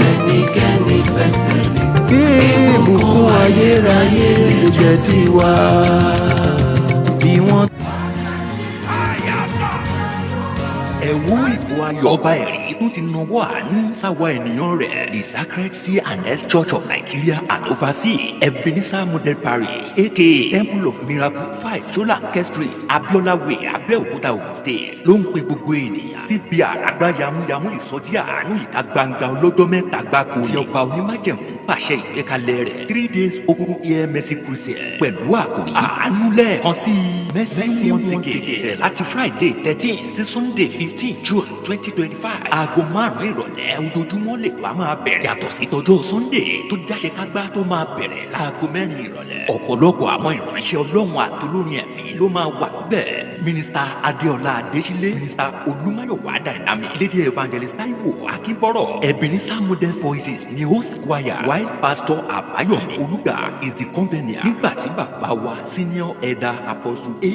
ẹnikẹ́ni fẹsẹ̀ lé. Kí ìbùkún ayérayé lè jẹ́ tiwa. Bí wọ́n Ẹ̀wú ìbò ayọ̀ ọba ẹ̀rí tó ti nawọ́ àánú sáwa ènìyàn rẹ̀, The Sacred C and S Church of Nigeria and Overseas, Ebenezer Model Parish, aka Temple of Miracle, 5 Solanke Street, Abiola Way, Abẹ́òkúta, Ogun State, ló ń pe gbogbo ènìyàn síbi àràgbá yamuyamu ìsọjí àánú ìta gbangba ọlọ́jọ́ 3 gbáko tí ọba onímájẹ̀mú pàṣẹ ìgbékalẹ̀ rẹ̀, 3 days open air mercy crusade, pẹ̀lú àkòrí àánú lẹ́ẹ̀kan sí i, mercy once again, bẹ̀rẹ̀ láti Friday 13 sí Sunday 15 June 2025. Aago 5 ìrọ̀lẹ́ ojoojúmọ́ lè tó a máa bẹ̀rẹ̀, yàtọ̀ sí tọjọ́ Sunday tó jáṣe kágbá tó máa bẹ̀rẹ̀ láago 4 ìrọ̀lẹ́. Ọ̀pọ̀lọpọ̀ àwọn ìránṣẹ́ Ọlọ́run àtolórin ẹ̀mí ló máa wà níbẹ̀: Minister Adéọlá Adésílẹ̀, Minister Olúmáyọ̀wá Dynamic, Lady Evangelist Taiwo Akínbọ̀rọ̀. Ebenezer Model Voices ni host choir, while Pastor Àbáyọ̀mí Olùgbà is the convener, nígbà tí bàbá wa Senior Elder Apostle aa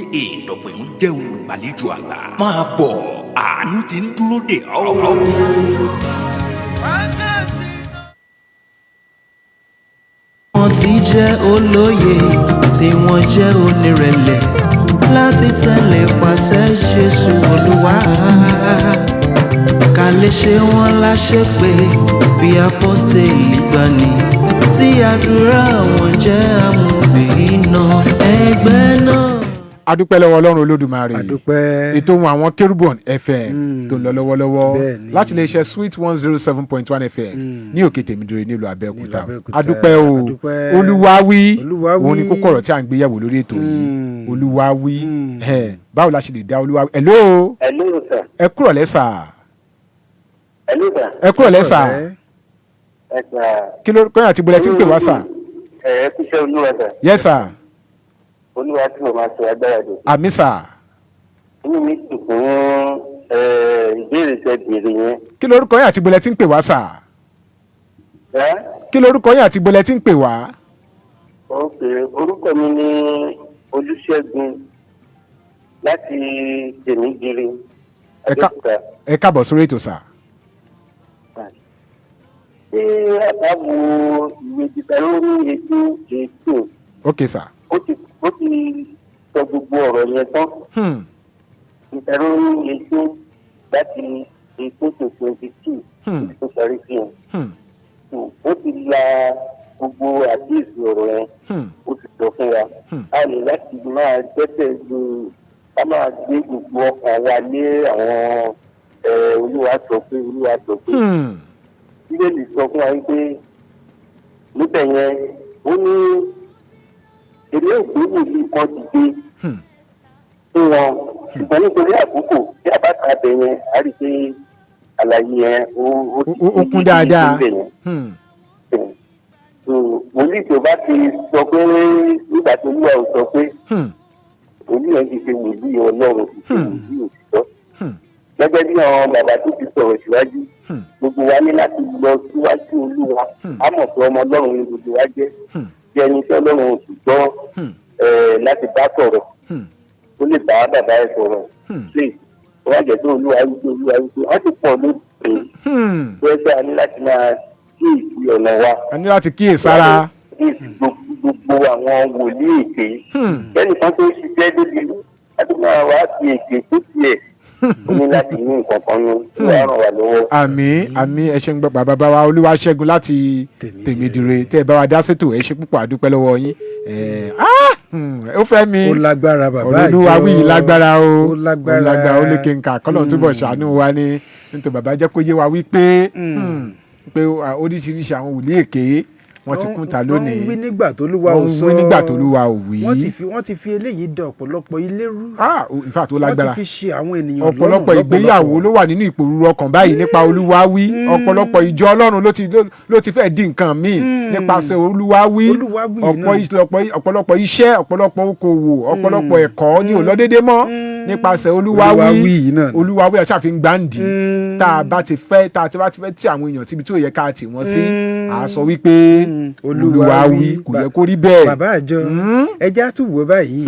Dọ̀pẹ̀mú jẹ́ olùgbàlejò àgbà. Máa bọ̀, àánú ti ń dúró dè ọ́. Wọ́n ti jẹ́ olóye tí wọ́n jẹ́ onírẹ̀lẹ̀ láti tẹ̀lé pàṣẹ Jésù Olúwa, ká lè ṣe wọ́n láṣẹ pé bí apọ́sítélì gbani tí àdúrà wọn jẹ́ amúbìínà ẹgbẹ́ náà. Adúpẹ́ lọ́wọ́ Ọlọ́run Olódùmarè. Adúpẹ́. Ètò ohun àwọn Kérúbù FM tó ń lọ lọ́wọ́lọ́wọ́ Bẹ́ẹ̀ni. láti iléeṣẹ́ Sweet 107.1 FM ní Òkè Tèmídire nílùú Abẹ́òkúta. Abẹ́òkúta. Adúpẹ́ o. Adúpẹ́. Olúwawí Olúwawí. òun ni kókó ọ̀rọ̀ tí à ń gbé yẹ̀wò lórí ètò yìí. Olúwawí, báwo la ṣe lè dá Olúwawí? Hello. Hello, sir. Ẹ kúrọ̀lẹ́ sà. Hello, sir. Ẹ kúrọ̀lẹ́ sà. Ẹ sà. Kí ló kọ́yìn àti bọ́lẹ̀ tí ń pè wá sà? Ẹ kúṣẹ́ Olúwa, sir. Yes sir. Olúwa tí mo máa sọ agbára dé. Àmín sà. Inú mi dùn fún ìbéèrè tẹ béèrè yẹn. Kí lorúkọ yín àti bọ́lẹ̀ tí ń pè wá sà? Ẹ́? Kí lorúkọ yín àti bọ́lẹ̀ tí ń pè wá? Ok, orúkọ mi ni Olúṣẹ́gun láti Tèmídire. Abẹ́òkúta. Ẹ káàbọ̀ sórí ètò sà. Ṣé àbá wo ìwé Deuteronomy 18:18? Ok sà. Ó ti sọ gbogbo ọ̀rọ̀ yẹn tán. Deuteronomy 18 láti 18 to 22 tó parí sí yẹn. Ó ti la gbogbo àkíyèsí ọ̀rọ̀ yẹn. Ó ti sọ fún wa. A ní láti máa gbẹ́sẹ̀ lu ká máa gbé gbogbo ọkàn wa lé àwọn Olúwa sọ pé, Olúwa sọ pé. Bíbélì sọ fún wa wípé níbẹ̀ yẹn, ó ní èmi ò gbé wòlíì kan dìde fún wọn, ṣùgbọ́n nítorí àkókò, tí a bá ka bẹ̀ yẹn, a rí i pé àlàyé yẹn ó ti Ó kún dáadáa. níbẹ̀ yẹn. So, wòlíì tó bá ti sọ pé nígbà tó Olúwa ò sọ pé, wòlíì yẹn ti ṣe wòlíì Ọlọ́run, ti ṣe wòlíì òtítọ́. Gẹ́gẹ́ bí àwọn bàbá tó ti sọ̀rọ̀ síwájú, gbogbo wa ní láti lọ síwájú Olúwa. Á mọ̀ pé ọmọ Ọlọ́run ni gbogbo wa jẹ́. Bí ẹni tí Ọlọ́run ò sì gbọ́ láti bá sọ̀rọ̀, ó lè bá bàbá ẹ̀ sọ̀rọ̀ straight. Ó wá jẹ́ pé Olúwa wípé, Olúwa wípé, wọ́n ti pọ̀ lóde tó ẹ pé a ní láti máa kí ìsí ọ̀nà wa. A ní láti kíyè sára. Kíyèsí gbogbo àwọn wòlíì èké. Kẹ́nìkan tó ṣiṣẹ́ débi láti máa wá fi èké tó tiẹ̀, ó ní láti ní nǹkan kan ní ìwà ràn wá lọ́wọ́. Àmín, àmín. Ẹ ṣe ń gbọ́ bàbá wa Olúwaṣẹ́gun láti Tèmídire tẹ́ ẹ bá wa dá sétò. Ẹ ṣe púpọ̀, àdúpẹ́ lọ́wọ́ yín. Ó fẹ́ mi. Ó lágbára, bàbá ọ̀rọ̀ àjọ. Olúwa wí yìí lágbára o. Ó lágbára. Ó lágbára, ó lékè nǹkan. Kọ́lọ́run túbọ̀ ṣàánú wa ní nítorí bàbá jẹ́ kó yé wa wípé pé oríṣiríṣi àwọn wòlíì èké wọ́n ti kún ta lónìí. Wọ́n ń wí nígbà tólúwa ò Wọ́n ń sọ. wí nígbà tólúwa ò wí. Wọ́n ti fi eléyìí da ọ̀pọ̀lọpọ̀ ilé rú. Ah, in fact, ó lágbára. Wọ́n ti fi ṣe àwọn ènìyàn lọ́nà. Ọ̀pọ̀lọpọ̀ ìgbéyàwó ló wà nínú ìpòrúru ọkàn báyìí nípa Olúwa wí. Ọ̀pọ̀lọpọ̀ ìjọ Ọlọ́run ló ti fẹ́ di nǹkan míì nípasẹ̀ Olúwa wí. Olúwa wí ọ̀pọ̀ náà. Ọ̀pọ̀lọpọ̀ iṣẹ́, ọ̀pọ̀lọpọ̀ okòwò, ọ̀pọ̀lọpọ̀ ẹ̀kọ́ ní ò lọ déédé mọ́ nípasẹ̀ Olúwa Olúwa wí. wí yìí náà ni. Olúwa wí aṣáfin gbáǹdì. Tá a ti bá ti fẹ́ tí àwọn èèyàn síbi tí ò yẹ ká tì wọ́n sí, à á sọ wípé Olúwa wí, kò yẹ kó rí bẹ́ẹ̀. Bàbá àjọ, ẹjẹ́ á tún wò báyìí.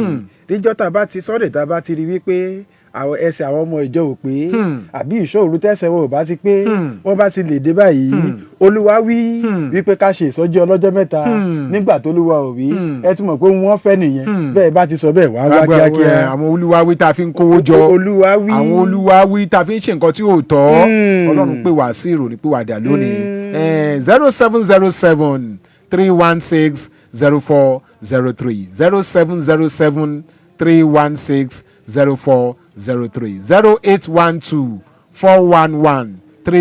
Níjọ́ tá a bá ti sọ́dẹ̀, tá a bá ti rí wípé àwọn ẹsẹ̀ àwọn ọmọ ìjọ ò pé, àbí ìṣòro tẹ̀sẹ̀ wọn ò bá ti pé, wọ́n bá ti lè dé báyìí, Olúwa wí wípé ká ṣe ìsọjí ọlọ́jọ́ 3 nígbà tólúwa ò wí, ẹ ti mọ̀ pé wọ́n fẹ́ nìyẹn. Bẹ́ẹ̀ bá ti sọ bẹ́ẹ̀, wọ́n á wá Lágbára, kíákíá. Àwọn Olúwa wí tá a fi ń kówó jọ. Olúwa wí. Àwọn Olúwa wí tá a fi ń ṣe nǹkan tí ò tọ́. Ọlọ́run pè wá sí ìrònúpìwàdà lónìí. 07073160403, 07073160403,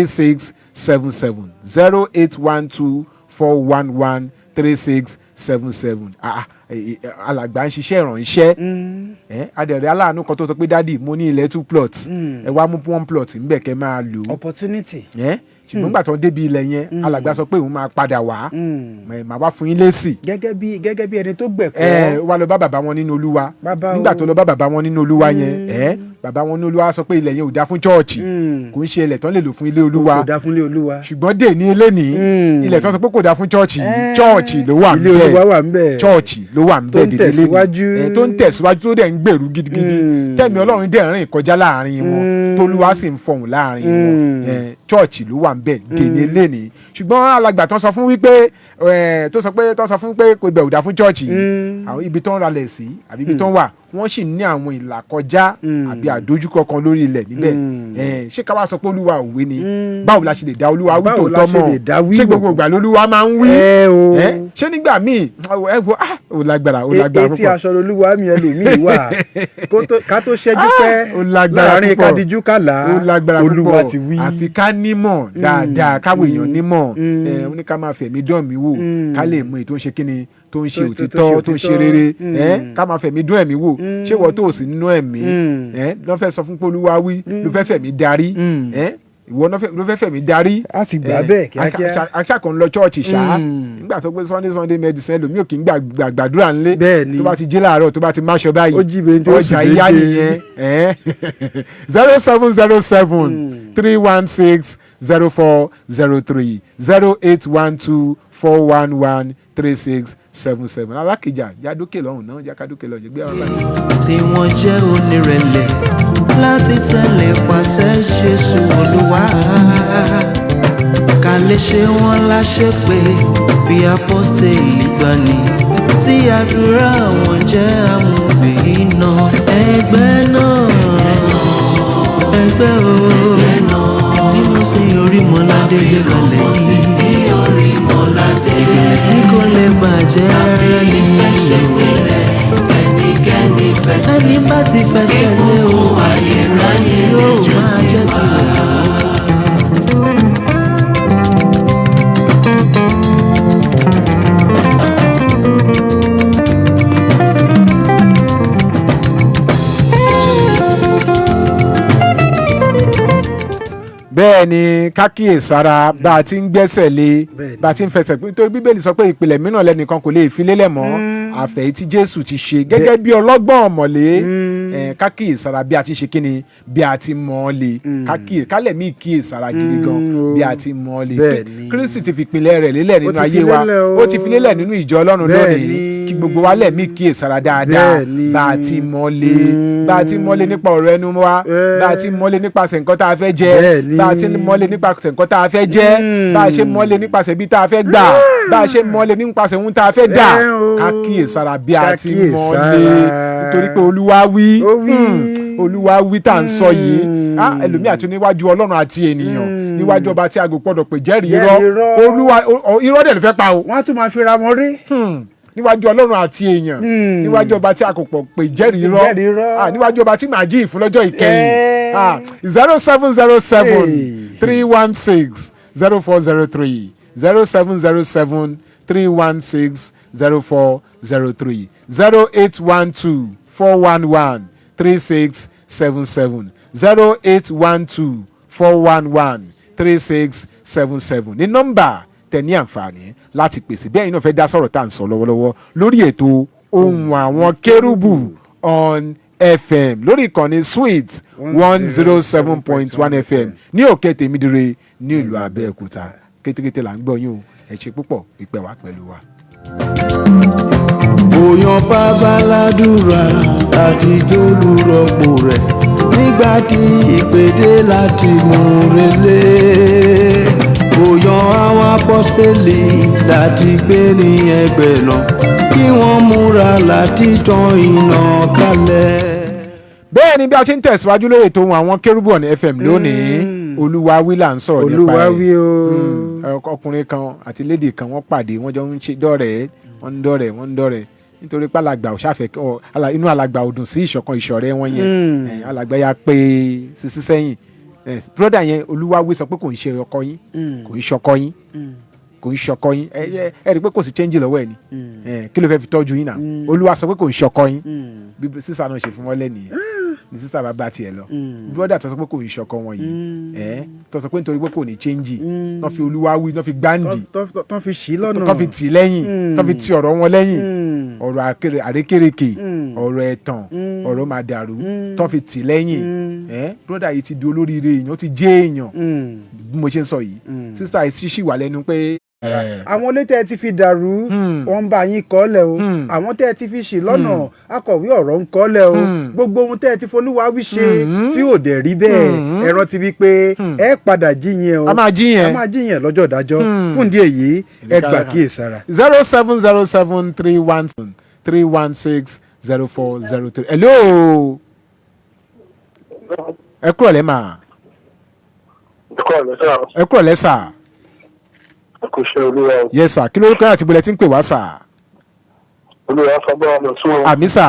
08124113677, 08124113677. Alàgbà ń ṣiṣẹ́ ìrànṣẹ́ adẹ̀rẹ̀ aláàánú kan tó sọ pé, "Daddy, mo ní ilẹ̀ two plots, ẹ wá mú one plot ńbẹ̀ kẹ́ máa lò ó." Opportunity. Ṣùgbọ́n gbà tó ń débi ilẹ̀ yẹn, alàgbà sọ pé òun máa padà wá, màá wá fún yín lésì. Gẹ́gẹ́ bí ẹni tó gbẹ̀kọ́. Ẹ wá lọ bá bàbá wọn nínú Olúwa. Bàbá Nígbà o. tó lọ bá bàbá wọn nínú Olúwa yẹn, bàbá wọn nínú Olúwa sọ pé ilẹ̀ yẹn ò dá fún chọ́ọ̀chì, kò ń ṣe ilẹ̀ tán lè lò fún ilé Olúwa. Kò dá fún ilé Olúwa. Ṣùgbọ́n dè ní ilé ní ilẹ̀ tán sọ pé kò dá fún chọ́ọ̀chì yìí, chọ́ọ̀chì ló wà Ilé ńbẹ̀. Olúwa wà ńbẹ̀. Chọ́ọ̀chì ló wà ńbẹ̀ Tó ń dè ní ilé ní. tẹ̀síwájú. Tó ń tẹ̀síwájú, tó dẹ̀ ń gbèrú gidigidi, tẹ̀mí Ọlọ́run dẹ̀ rìn kọjá láàrin wọn, tólúwa sì ń fọhùn láàrin wọn. Chọ́ọ̀chì ló wà ńbẹ̀ dè ní ilé ní. Ṣùgbọ́n alàgbà tán sọ fún wípé tó sọ pé tó sọ fún pé kò ibẹ̀ ò dá fún chọ́ọ̀chì yìí, àwọn ibi tó ń ralẹ̀ sí àbí ibi tó ń wà Wọ́n sì ní àwọn ìlàkọjá àbí àdójúkọ kan lórí ilẹ̀ níbẹ̀. Ṣé ká wá sọ pé Olúwa ò wí ni? Báwo la ṣe lè dá Olúwa wí Báwo la tòótọ́ ṣe mọ̀? lè dá wí? Ṣé gbogbo ìgbà lolúwa máa ń wí? Ẹ o. Ṣé nígbà míì ẹ wo, ah, ó lágbára, ó lágbára Etí púpọ̀. aṣọ lolúwa mi ẹlòmíì wà. Ká tó ṣẹ́jú pẹ́ Ó lágbára láàrin púpọ̀. kádìjú kàlá, Ó lágbára Olúwa púpọ̀. ti wí. Àfi ká nímọ̀ dáadáa, káwọn èèyàn nímọ̀. Ó ní ká máa fẹ̀mí dán mi wò, ká lè mọ èyí tó ń ṣe kíni, tó ń ṣe Tó òtítọ́, tó ń ṣe ṣe rere. òtítọ́. Ká máa fẹ̀mí dán ẹ̀mí wò. Ṣé ìwọ tó ò sí nínú ẹ̀mí, ló fẹ́ sọ fún pé Olúwa wí, ló fẹ́ fẹ̀mí darí? Ìwọ ló fẹ́ fẹ̀mí darí. A ti gbà bẹ́ẹ̀ kíákíá. Aṣákan lọ chọ́ọ̀chì ṣá. Nígbà tó pé Sunday Sunday medicine, ẹlòmíì ò kì í gbàdúrà ńlé. Bẹ́ẹ̀ni. Tó bá ti jí láàárọ̀, tó bá ti máṣọ báyìí, Ó jí bẹ́ẹ̀ tí ó sì ọjà ìyá dédé. nìyẹn. 07073160403, 08124113677. Alákìjà jádókè lọ́hùn náà, jákàdókè lọ́hùn gbé àwọn báyìí. Tí wọ́n jẹ́ onírẹ̀lẹ̀ láti tẹ̀lé pàṣẹ Jésù Olúwa, ká lè ṣe wọ́n láṣẹ pé bí apọ́sítélì gbani tí àdúrà wọn jẹ́ amúgbé iná ẹgbẹ́ náà, ẹgbẹ́ o tí mo ṣe Orímọládé gbé kalẹ̀ yìí, ìpìlẹ̀ tí kò lè bàjẹ́ rárá ni o. Ẹni bá ti fẹsẹ̀ lé o, yóò máa jẹ́ tirẹ̀. Bẹ́ẹ̀ ni, kákíyèsára bá a ti ń gbẹ́sẹ̀ lé, Bẹ́ẹ̀ ni. bá a ti ń fẹsẹ̀ pé, nítorí Bíbélì sọ pé ìpìlẹ̀ mìíràn lẹ́nìkan kò lè fi lélẹ̀ mọ́ àfẹ̀yí tí Jésù ti ṣe gẹ́gẹ́ bí ọlọ́gbọ́n ọ̀mọ̀lé. Kákíyèsára bí a ti ṣe kíni, bí a ti mọ̀ ọ́ lé. Kálẹ̀ mí kíyèsára gidi gan bí a ti mọ̀ ọ́ lé. Bẹ́ẹ̀ ni. Kristi ti fi ìpìlẹ̀ rẹ̀ lélẹ̀ nínú Ó ti fi ayé wa. lélẹ̀ o. Ó ti fi lélẹ̀ nínú ìjọ Ọlọ́run Bẹ́ẹ̀ lónìí. ni. Kí gbogbo wa lẹ̀ mí kíyèsára dáadáa Bẹ́ẹ̀ ni. bá a ti mọ̀ ọ́ lé, bá a ti mọ̀ ọ́ lé nípa ọ̀rọ̀ ẹnu wa, bá a ti mọ̀ ọ́ lé nípasẹ̀ nǹkan tá a fẹ́ jẹ, Bẹ́ẹ̀ ni. bá a ti mọ̀ ọ́ lé nípasẹ̀ nǹkan tá a fẹ́ jẹ́, bá a ṣe mọ̀ ọ́ lé nípasẹ̀ bí tá a fẹ́ gbà, bá a ṣe mọ̀ ọ́ lé nípasẹ̀ ohun tá a fẹ́ dà. Ẹ o. Ká kíyèsára bí a Ká ti mọ̀ ọ́ lé, kíyèsára. nítorí pé Olúwa wí. Ó wí. Olúwa wí tá à ń sọ yìí. Ah, ẹlòmíì àti níwájú Ọlọ́run àti ènìyàn, níwájú ọba tí a kò gbọ́dọ̀ pè jẹ́rìí Jẹ́rìí irọ́, irọ́. Olúwa irọ́ dẹ̀ ló fẹ́ pa o. Wọ́n á tún máa fira wọn rí. Níwájú Ọlọ́run àti èèyàn, níwájú ọba tí a kò pọ̀ pè jẹ́rìí Jẹ́rìí irọ́, irọ́. Ah, níwájú ọba tí màá jí ìfún lọ́jọ́ ìkẹyìn. 0707 Hey. 3160403, 07073160403, 08124113677, 08124113677 ní nọ́mbà tẹ́ ní àǹfààní láti pèsè bí ẹ̀yin náà fẹ́ dá sọ̀rọ̀ tá à ń sọ lọ́wọ́lọ́wọ́ lórí ètò Ohùn Àwọn Kérúbù on FM lórí ìkànnì Sweet 107.1 FM ní Òkè Tèmídire ní ìlú Abẹ́òkúta. Kétékété là ń gbọ́ yín o. Ẹ ṣe púpọ̀ ìpẹ́ wá pẹ̀lú wa. Òyàn babaládùúrà àti jólúrọ̀pò rẹ̀ nígbà tí ìpèdè láti mú relé. Òyàn àwọn apọ́sítélì láti gbé ní ẹgbẹ́ náà kí wọ́n múra láti tan iná kalẹ̀. Bẹ́ẹ̀ ni, bí a ṣe ń tẹ̀síwájú lórí ètò Ohùn Àwọn Kérúbù on FM lónìí, Olúwa wí là ń sọ̀rọ̀ nípa Olúwa ẹ̀. wí o. Ọkùnrin kan àti lady kan, wọ́n pàdé, wọ́n jọ ń ṣe dọ́rẹ̀ẹ́, wọ́n ń dọ́rẹ̀ẹ́, wọ́n ń dọ́rẹ̀ẹ́, nítorí pé alàgbà ò ṣàfẹ́ inú alàgbà ò dùn sí ìṣọ̀kan ìṣọ̀rẹ́ wọn yẹn. Alàgbà ya pé sisi sẹ́yìn. Brother yẹn, Olúwa wí sọ pé kò ń ṣe ọkọ yín, kò ń ṣọkọ yín, kò ń ṣọkọ yín. Ẹ rí i pé kò sí change lọ́wọ́ ẹ ni. Kí ló fẹ́ fi tọ́jú yín náà? Olúwa sọ pé kò ń ṣọkọ yín. Bí sísá náà ṣe fún wọn lẹ́nìyẹn ni sísá bá bá tiẹ̀ lọ. Brother tó sọ pé kò ń ṣọkọ wọn yìí, tó sọ pé nítorí pé kò ní change, náà fi Olúwa wí, náà fi gbáǹdì Tán fi ṣí lọ́nà. tó fi tì lẹ́yìn, tó fi ti ọ̀rọ̀ wọn lẹ́yìn, ọ̀rọ̀ àrékérekè, ọ̀rọ̀ ẹ̀tàn, ọ̀rọ̀ máa dàrú, tó fi tì lẹ́yìn. Brother yìí ti di olóríire èèyàn, ó ti jẹ́ èèyàn bí mo ṣe ń sọ yìí. Sísá yìí ṣì wà lẹ́nu pé Àwọn ilé tẹ́ ẹ ti fi dàrú, wọ́n ń bá yín kọ́lẹ̀ o. Àwọn tẹ́ ẹ ti fi ṣì lọ́nà, akọ̀wé ọ̀rọ̀ ń kọ́lẹ̀ o. Gbogbo ohun tẹ́ ẹ ti folúwa wí ṣe tí ò dẹ̀ rí bẹ́ẹ̀, ẹ rántí wípé ẹ padà jíyẹn o. A máa jíyẹn. A máa jíyẹn lọ́jọ́ ìdájọ́. Fún ìdí èyí, ẹ gbà kíyèsára. 070731316 0403. Hello, ẹ kúrò lẹ́ mà. Ẹ kúrò lẹ́ sà. Kò ṣe Olúwa o. Yes sà, kí lórúkọ yín àti ibo lẹ ti ń pè wá sà? Olúwa fọgbọ́n ọ̀nà tún o. Àmín sà.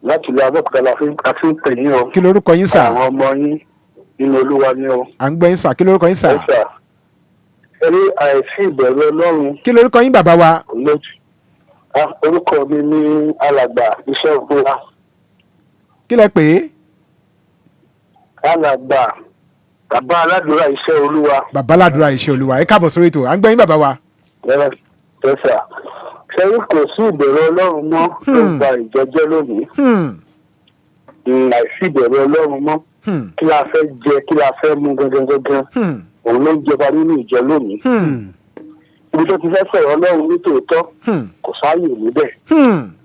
Láti ilé Abẹ́òkúta la fi ń pè yín o. Kí lórúkọ yín sà? Àwọn ọmọ yín nínú Olúwa ni o. À ń gbọ́ yín sà, kí lórúkọ yín sà? Ẹ sà, ẹ rí àìsí ìbẹ̀rù Ọlọ́run. Kí lórúkọ yín bàbá wa? Lójú. Orúkọ mi ní Alàgbà Iṣẹ́ Ògbóra. Kí lẹ pè é? Alàgbà Bàbá Aládùúrà Iṣẹ́ Olúwa. Bàbá Aládùúrà Iṣẹ́ Olúwa, ẹ káàbọ̀ sórí ètò, à ń gbọ́ yín bàbá wa. Ẹ sà, ṣe rí kò sí ìbẹ̀rù Ọlọ́run mọ́ ló ń ba ìjọjẹ́ lónìí. Àìsí ìbẹ̀rù Ọlọ́run mọ́, kí la fẹ́ jẹ, kí la fẹ́ mu gangan gangan, òun ló ń jọba nínú ìjọ lónìí. Ibi tó ti fẹ́ sọ̀rọ̀ Ọlọ́run ní tòótọ́ kò sáàyè níbẹ̀.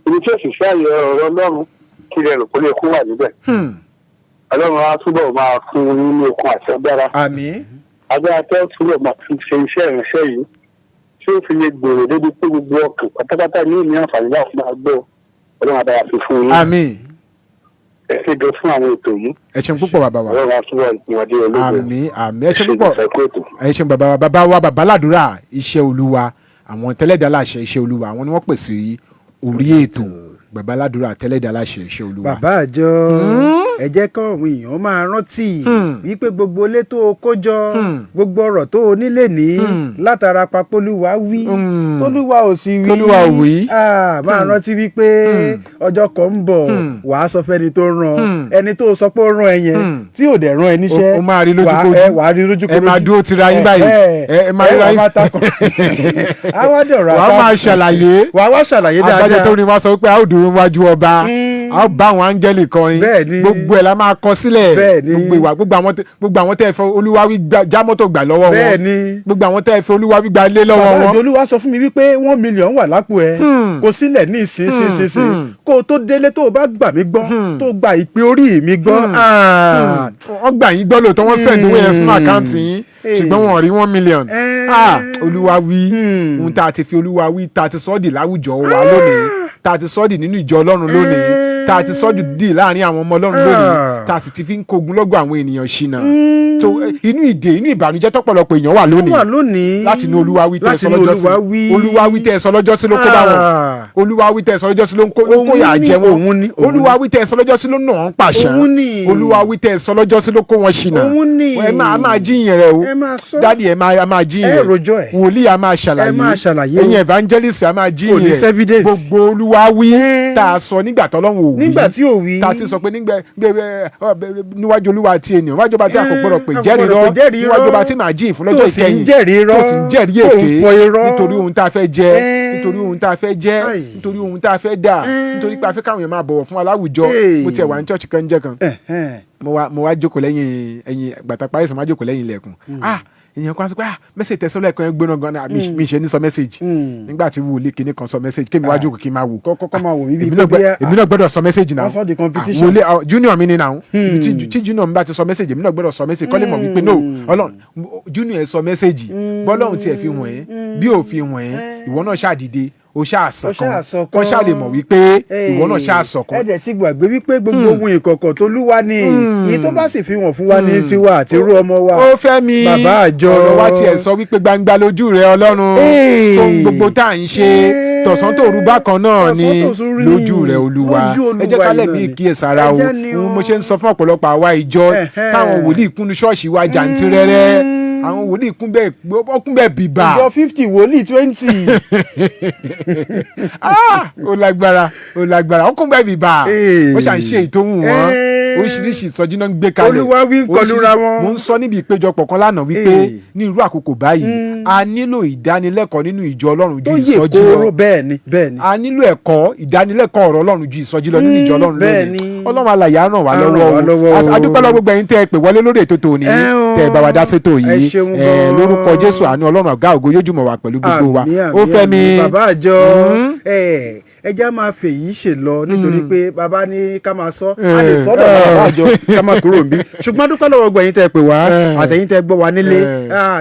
Ibi tí ó sì sáàyè ọ̀rọ̀ Ọlọ́run, kí lè rò pé lè kó wà níbẹ̀. Ọlọ́run á túbọ̀ máa fún yín ní okun àti agbára. Àmín. Agbára tó túbọ̀ máa fi ṣe iṣẹ́ ìránṣẹ́ yìí tí ó fi lè gbèrò débi pé gbogbo ọkàn pátápátá ní ìní àǹfààní láti máa gbọ́. Ọlọ́run àbára fi fún yín. Àmín. Ẹ ṣe gan fún àwọn ètò yìí. Ẹ ṣeun púpọ̀ bàbá wa. Ọlọ́run á túbọ̀ ìwádìí ológo. Àmín àmín, ẹ ṣeun púpọ̀, ẹ ṣeun bàbá wa. Bàbá wa Bàbá Aládùúrà Iṣẹ́ Olúwa, àwọn tẹ́lẹ̀dá láṣẹ Iṣẹ́ Olúwa, àwọn ni wọ́n pèsè orí ètò. Bàbá Aládùúrà tẹ́lẹ̀dá láṣẹ Iṣẹ́ Olúwa. Bàbá àjọ, ẹ jẹ́ kọ́ àwọn èèyàn máa rántí wípé gbogbo ilé tó o kó jọ, gbogbo ọ̀rọ̀ tó o nílé ní látara papolúwa wí, tólúwa ò sì wí. Tólúwa ò wí. Máa rántí wípé ọjọ́ kan ń bọ̀, wàá sọ fẹ́ni tó rán ẹni tó sọ pé ó rán ẹ yẹn tí ò dẹ̀ rán ẹ níṣẹ́. O máa rí lójúkojú. Wàá rí lójúkojú. Ẹ máa dúró tira yín báyìí, ẹ máa ríra yín. Wàá máa ṣàlàyé. Wàá wá ṣàlàyé dáadáa. Àgbàjọ tó ní wá sọ pé a ó dúró wájú ọba, a ó bá àwọn áńgẹ́lì kọrin, gbogbo ẹ̀ la máa kọ sílẹ̀, gbogbo ìwà, gbogbo àwọn tẹ́ ẹ fẹ́ Olúwa wí já mọ́tò gbà lọ́wọ́ wọn, gbogbo àwọn tẹ́ ẹ fẹ́ Olúwa wí gba ilé lọ́wọ́ wọn. Bàbá àjọ, Olúwa sọ fún mi wípé 1 million wà lápò ẹ, kò sílẹ̀ ní ìsinsìnyí, kó o tó délé, tó o bá gbà mí gbọ́, tó o gba ìpè orí mi gbọ́. Wọ́n gbà yín gbọ́ lóòótọ́, wọ́n send owó yẹn sínú account yín, ṣùgbọ́n wọn ò rí 1 million. Olúwa wí ohun tá a ti fi Olúwa wí, tá a ti sọ́ dì láwùjọ wa lónìí, tá a ti sọ́ dì nínú ìjọ Ọlọ́run lónìí, tá a ti sọ́ dì láàrin àwọn ọmọ Ọlọ́run lónìí, tá a sì ti fi ń kogun lọ́gọ̀ àwọn ènìyàn ṣìnà. So inú ìdè, inú ìbànújẹ́ tọ́pọ̀lọpọ̀ èèyàn wà lónìí, láti inú Olúwa wí tẹ́ ẹ sọ lọ́jọ́ sí, Olúwa wí tẹ́ ẹ sọ lọ́jọ́ sí ló kó bá wọn, Olúwa wí tẹ́ ẹ sọ lọ́jọ́ sí ló ń kó yà jẹ wọn, Olúwa wí tẹ́ ẹ sọ lọ́jọ́ sí ló nà án pàṣán, Olúwa wí tẹ́ ẹ sọ lọ́jọ́ sí ló kó wọn ṣìnà. Ẹ máa jíyìn rẹ o, dádì, ẹ máa jíyìn rẹ, wòlíì, a máa ṣàlàyé, ẹ̀yin evangelist, a máa jíyìn rẹ. Gbogbo Olúwa wí tá a sọ nígbà tọ́lọ́run ò wí, nígbà tí ò wí, tá a ti sọ pé nígbà níwájú Olúwa àti ènìyàn, níwájú ọba tí a kò gbọdọ̀ pè jẹ́rìí rọ́, níwájú ọba tí màá jíyìn fún lọ́jọ́ ìkẹyìn, tó sì ń jẹ́rìí èké, nítorí ohun tá a fẹ́ jẹ, nítorí ohun tá a fẹ́ jẹ́, nítorí ohun tá a fẹ́ dà, nítorí pé a fẹ́ káwọn èèyàn máa bọ̀wọ̀ fún wa láwùjọ. Mo tiẹ̀ wà ní church kan jẹ́ kan, mo wá jókòó lẹ́yìn ẹ̀yìn gbàtà parí sọ, ma jókòó lẹ́yìn ilẹ̀kùn. Ah, èèyàn kan sọ pé, "Ah, message tẹ̀sán lẹ́ẹ̀kan yẹn gbóná gan náà." Mi ṣe ní sọ message nígbà tí wòlíì kìíní kan sọ message, kémi wá jókòó kí n máa wò. Kọ́kọ́ máa wò mí bíi pé èmi náà gbọ́dọ̀ sọ message náà. Wọ́n sọ di competition. Wòlíì junior mi ni náà. Tí junior mi bá ti sọ message, èmi náà gbọ́dọ̀ sọ message, kọ́lé mọ̀ wípé no, Ọlọ́run junior ẹ̀ sọ message, bọ́lọ́run tiẹ̀ fi wọ̀n ẹ́ bí ò fi wọ̀n ẹ́, ìwọ náà ṣáà dìde, o ṣáà sọ̀kan, kọ́ ṣáà lè mọ̀ wípé ìwọ náà ṣáà sọ̀kan. Ẹ dẹ̀ ti gbàgbé wípé gbogbo ohun ìkọ̀kọ̀ tó lúwa ni, èyí tó bá sì fi wọ̀n fún wa ní tiwa àti irú ọmọ wa. Ó fẹ́ mi. Bàbá àjọ. Ọ̀rọ̀ wa tiẹ̀ sọ wípé gbangba lójú rẹ Ọlọ́run, tó ń gbogbo tá à ń ṣe tọ̀sán tòru bákan náà ni lójú rẹ Olúwa. Ẹ jẹ́ ká lẹ̀mí ìkíyèsára o. Ohun mo ṣe ń sọ fún ọ̀pọ̀lọpọ̀ àwa ìjọ táwọn wòlíì kúnnu ṣọ́ọ̀ṣì wa jàǹtìrẹrẹ, àwọn wòlíì kún bẹ́ẹ̀ bìbà. Ìjọ 50, wòlíì 20. Ó lágbára, ó lágbára, ó kún bẹ́ẹ̀ bìbà, ó ṣà ń ṣe ìtòhùn wọn, oríṣiríṣi ìsọjí náà ń gbé kalẹ̀. Olúwa wí ń kọlura wọn. Mo ń sọ níbi ìpéjọpọ̀ kan lánàá wípé ní irú àkókò báyìí, a nílò ìdánilẹ́kọ̀ọ́ nínú ìjọ Ọlọ́run ju ìsọjí lọ. Bẹ́ẹ̀ni, bẹ́ẹ̀ni. A nílò ẹ̀kọ́ ìdánilẹ́kọ̀ọ́ ọ̀rọ̀ Ọlọ́run ju ìsọjí lọ nínú ìjọ Ọlọ́run lónìí. Ọlọ́run alàyè á ràn wá lọ́wọ́ o. Adúpẹ́ lọ́wọ́ gbogbo ẹ̀yin tẹ́ ẹ pè wọlé lórí ètò tòní, tẹ́ ẹ bá wa dá sétò yìí lórúkọ Jésù. Àánú Ọlọ́run ọ̀gá ògo yóò jùmọ̀ wà pẹ̀lú gbogbo wa. Ó fẹ́ mi. Bàbá àjọ, ẹ já máa fèyí ṣe lọ, nítorí pé bàbá ní ká máa sọ, a lè sọ́dọ̀ bàbá àjọ ká máa kúrò níbí, ṣùgbọ́n dúpẹ́ lọ́wọ́ gbẹ̀yìn tẹ́ pè wá àtẹ̀yìn tẹ́ gbọ́ wá nílé.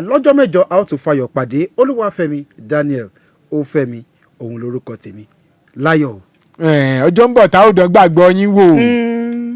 Lọ́jọ́ mẹ́jọ, a ó tún fayọ̀ pàdé. Olúwafẹ́mi Daniel, ó fẹ́mi òun lórúkọ tèmi. Láyọ̀ o. Ọjọ́ ń bọ̀ tá ò dán gbàgbọ́ yín wò.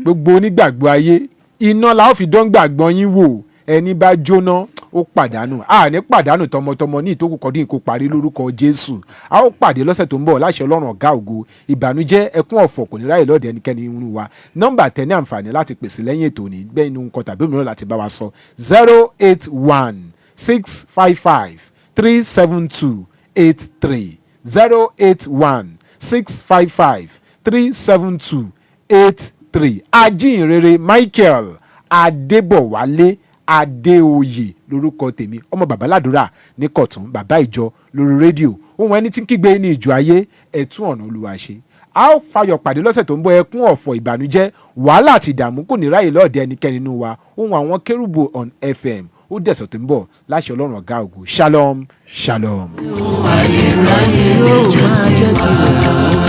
Gbogbo onígbàgbọ́ ayé, iná la ó fi dán gbàgbọ́ yín wò. Ẹni bá jóná, ó pàdánù. A ní pàdánù tọmọtọmọ ní ìtókù kọdún ìkó parí lórúkọ Jésù. A ó pàdé lọ́sẹ̀ tó ń bọ̀ láṣẹ Ọlọ́run ọ̀gá ògo. Ìbànújẹ́, ẹkún, ọ̀fọ̀ kò ní ráyè lọ́ọ̀dẹ ẹnikẹ́ni nínú wa. Nọ́mbà tẹ ní àǹfààní láti pèsè lẹ́yìn ètò ní gbẹ́ inú nǹkan tàbí òmíràn láti bá wa sọ: 08165537283, 08165537283. Ajínrere Michael Adébọ̀wálé Adéoyè lórúkọ tèmi, ọmọ babaládùúrà ní Kọ̀tún, bàbá ìjọ lórí rédíò. Ohun ẹni tí ń kígbe ní ìjọ ayé, ẹ̀tún ọ̀nà Olúwa ṣe. A ó fayọ̀ pàdé lọ́sẹ̀ tó ń bọ̀. Ẹkún, ọ̀fọ̀, ìbànújẹ́, wàhálà àti ìdààmú kò ní ráyè lọ́ọ̀dẹ ẹnikẹ́ni nínú wa. Ohun àwọn Kérúbù on FM, ó dẹ̀sọ̀ tó ń bọ̀ láṣẹ Ọlọ́run ọ̀gá ògo. Shalom, shalom. Ayérayé yóò máa jẹ́ tiwa.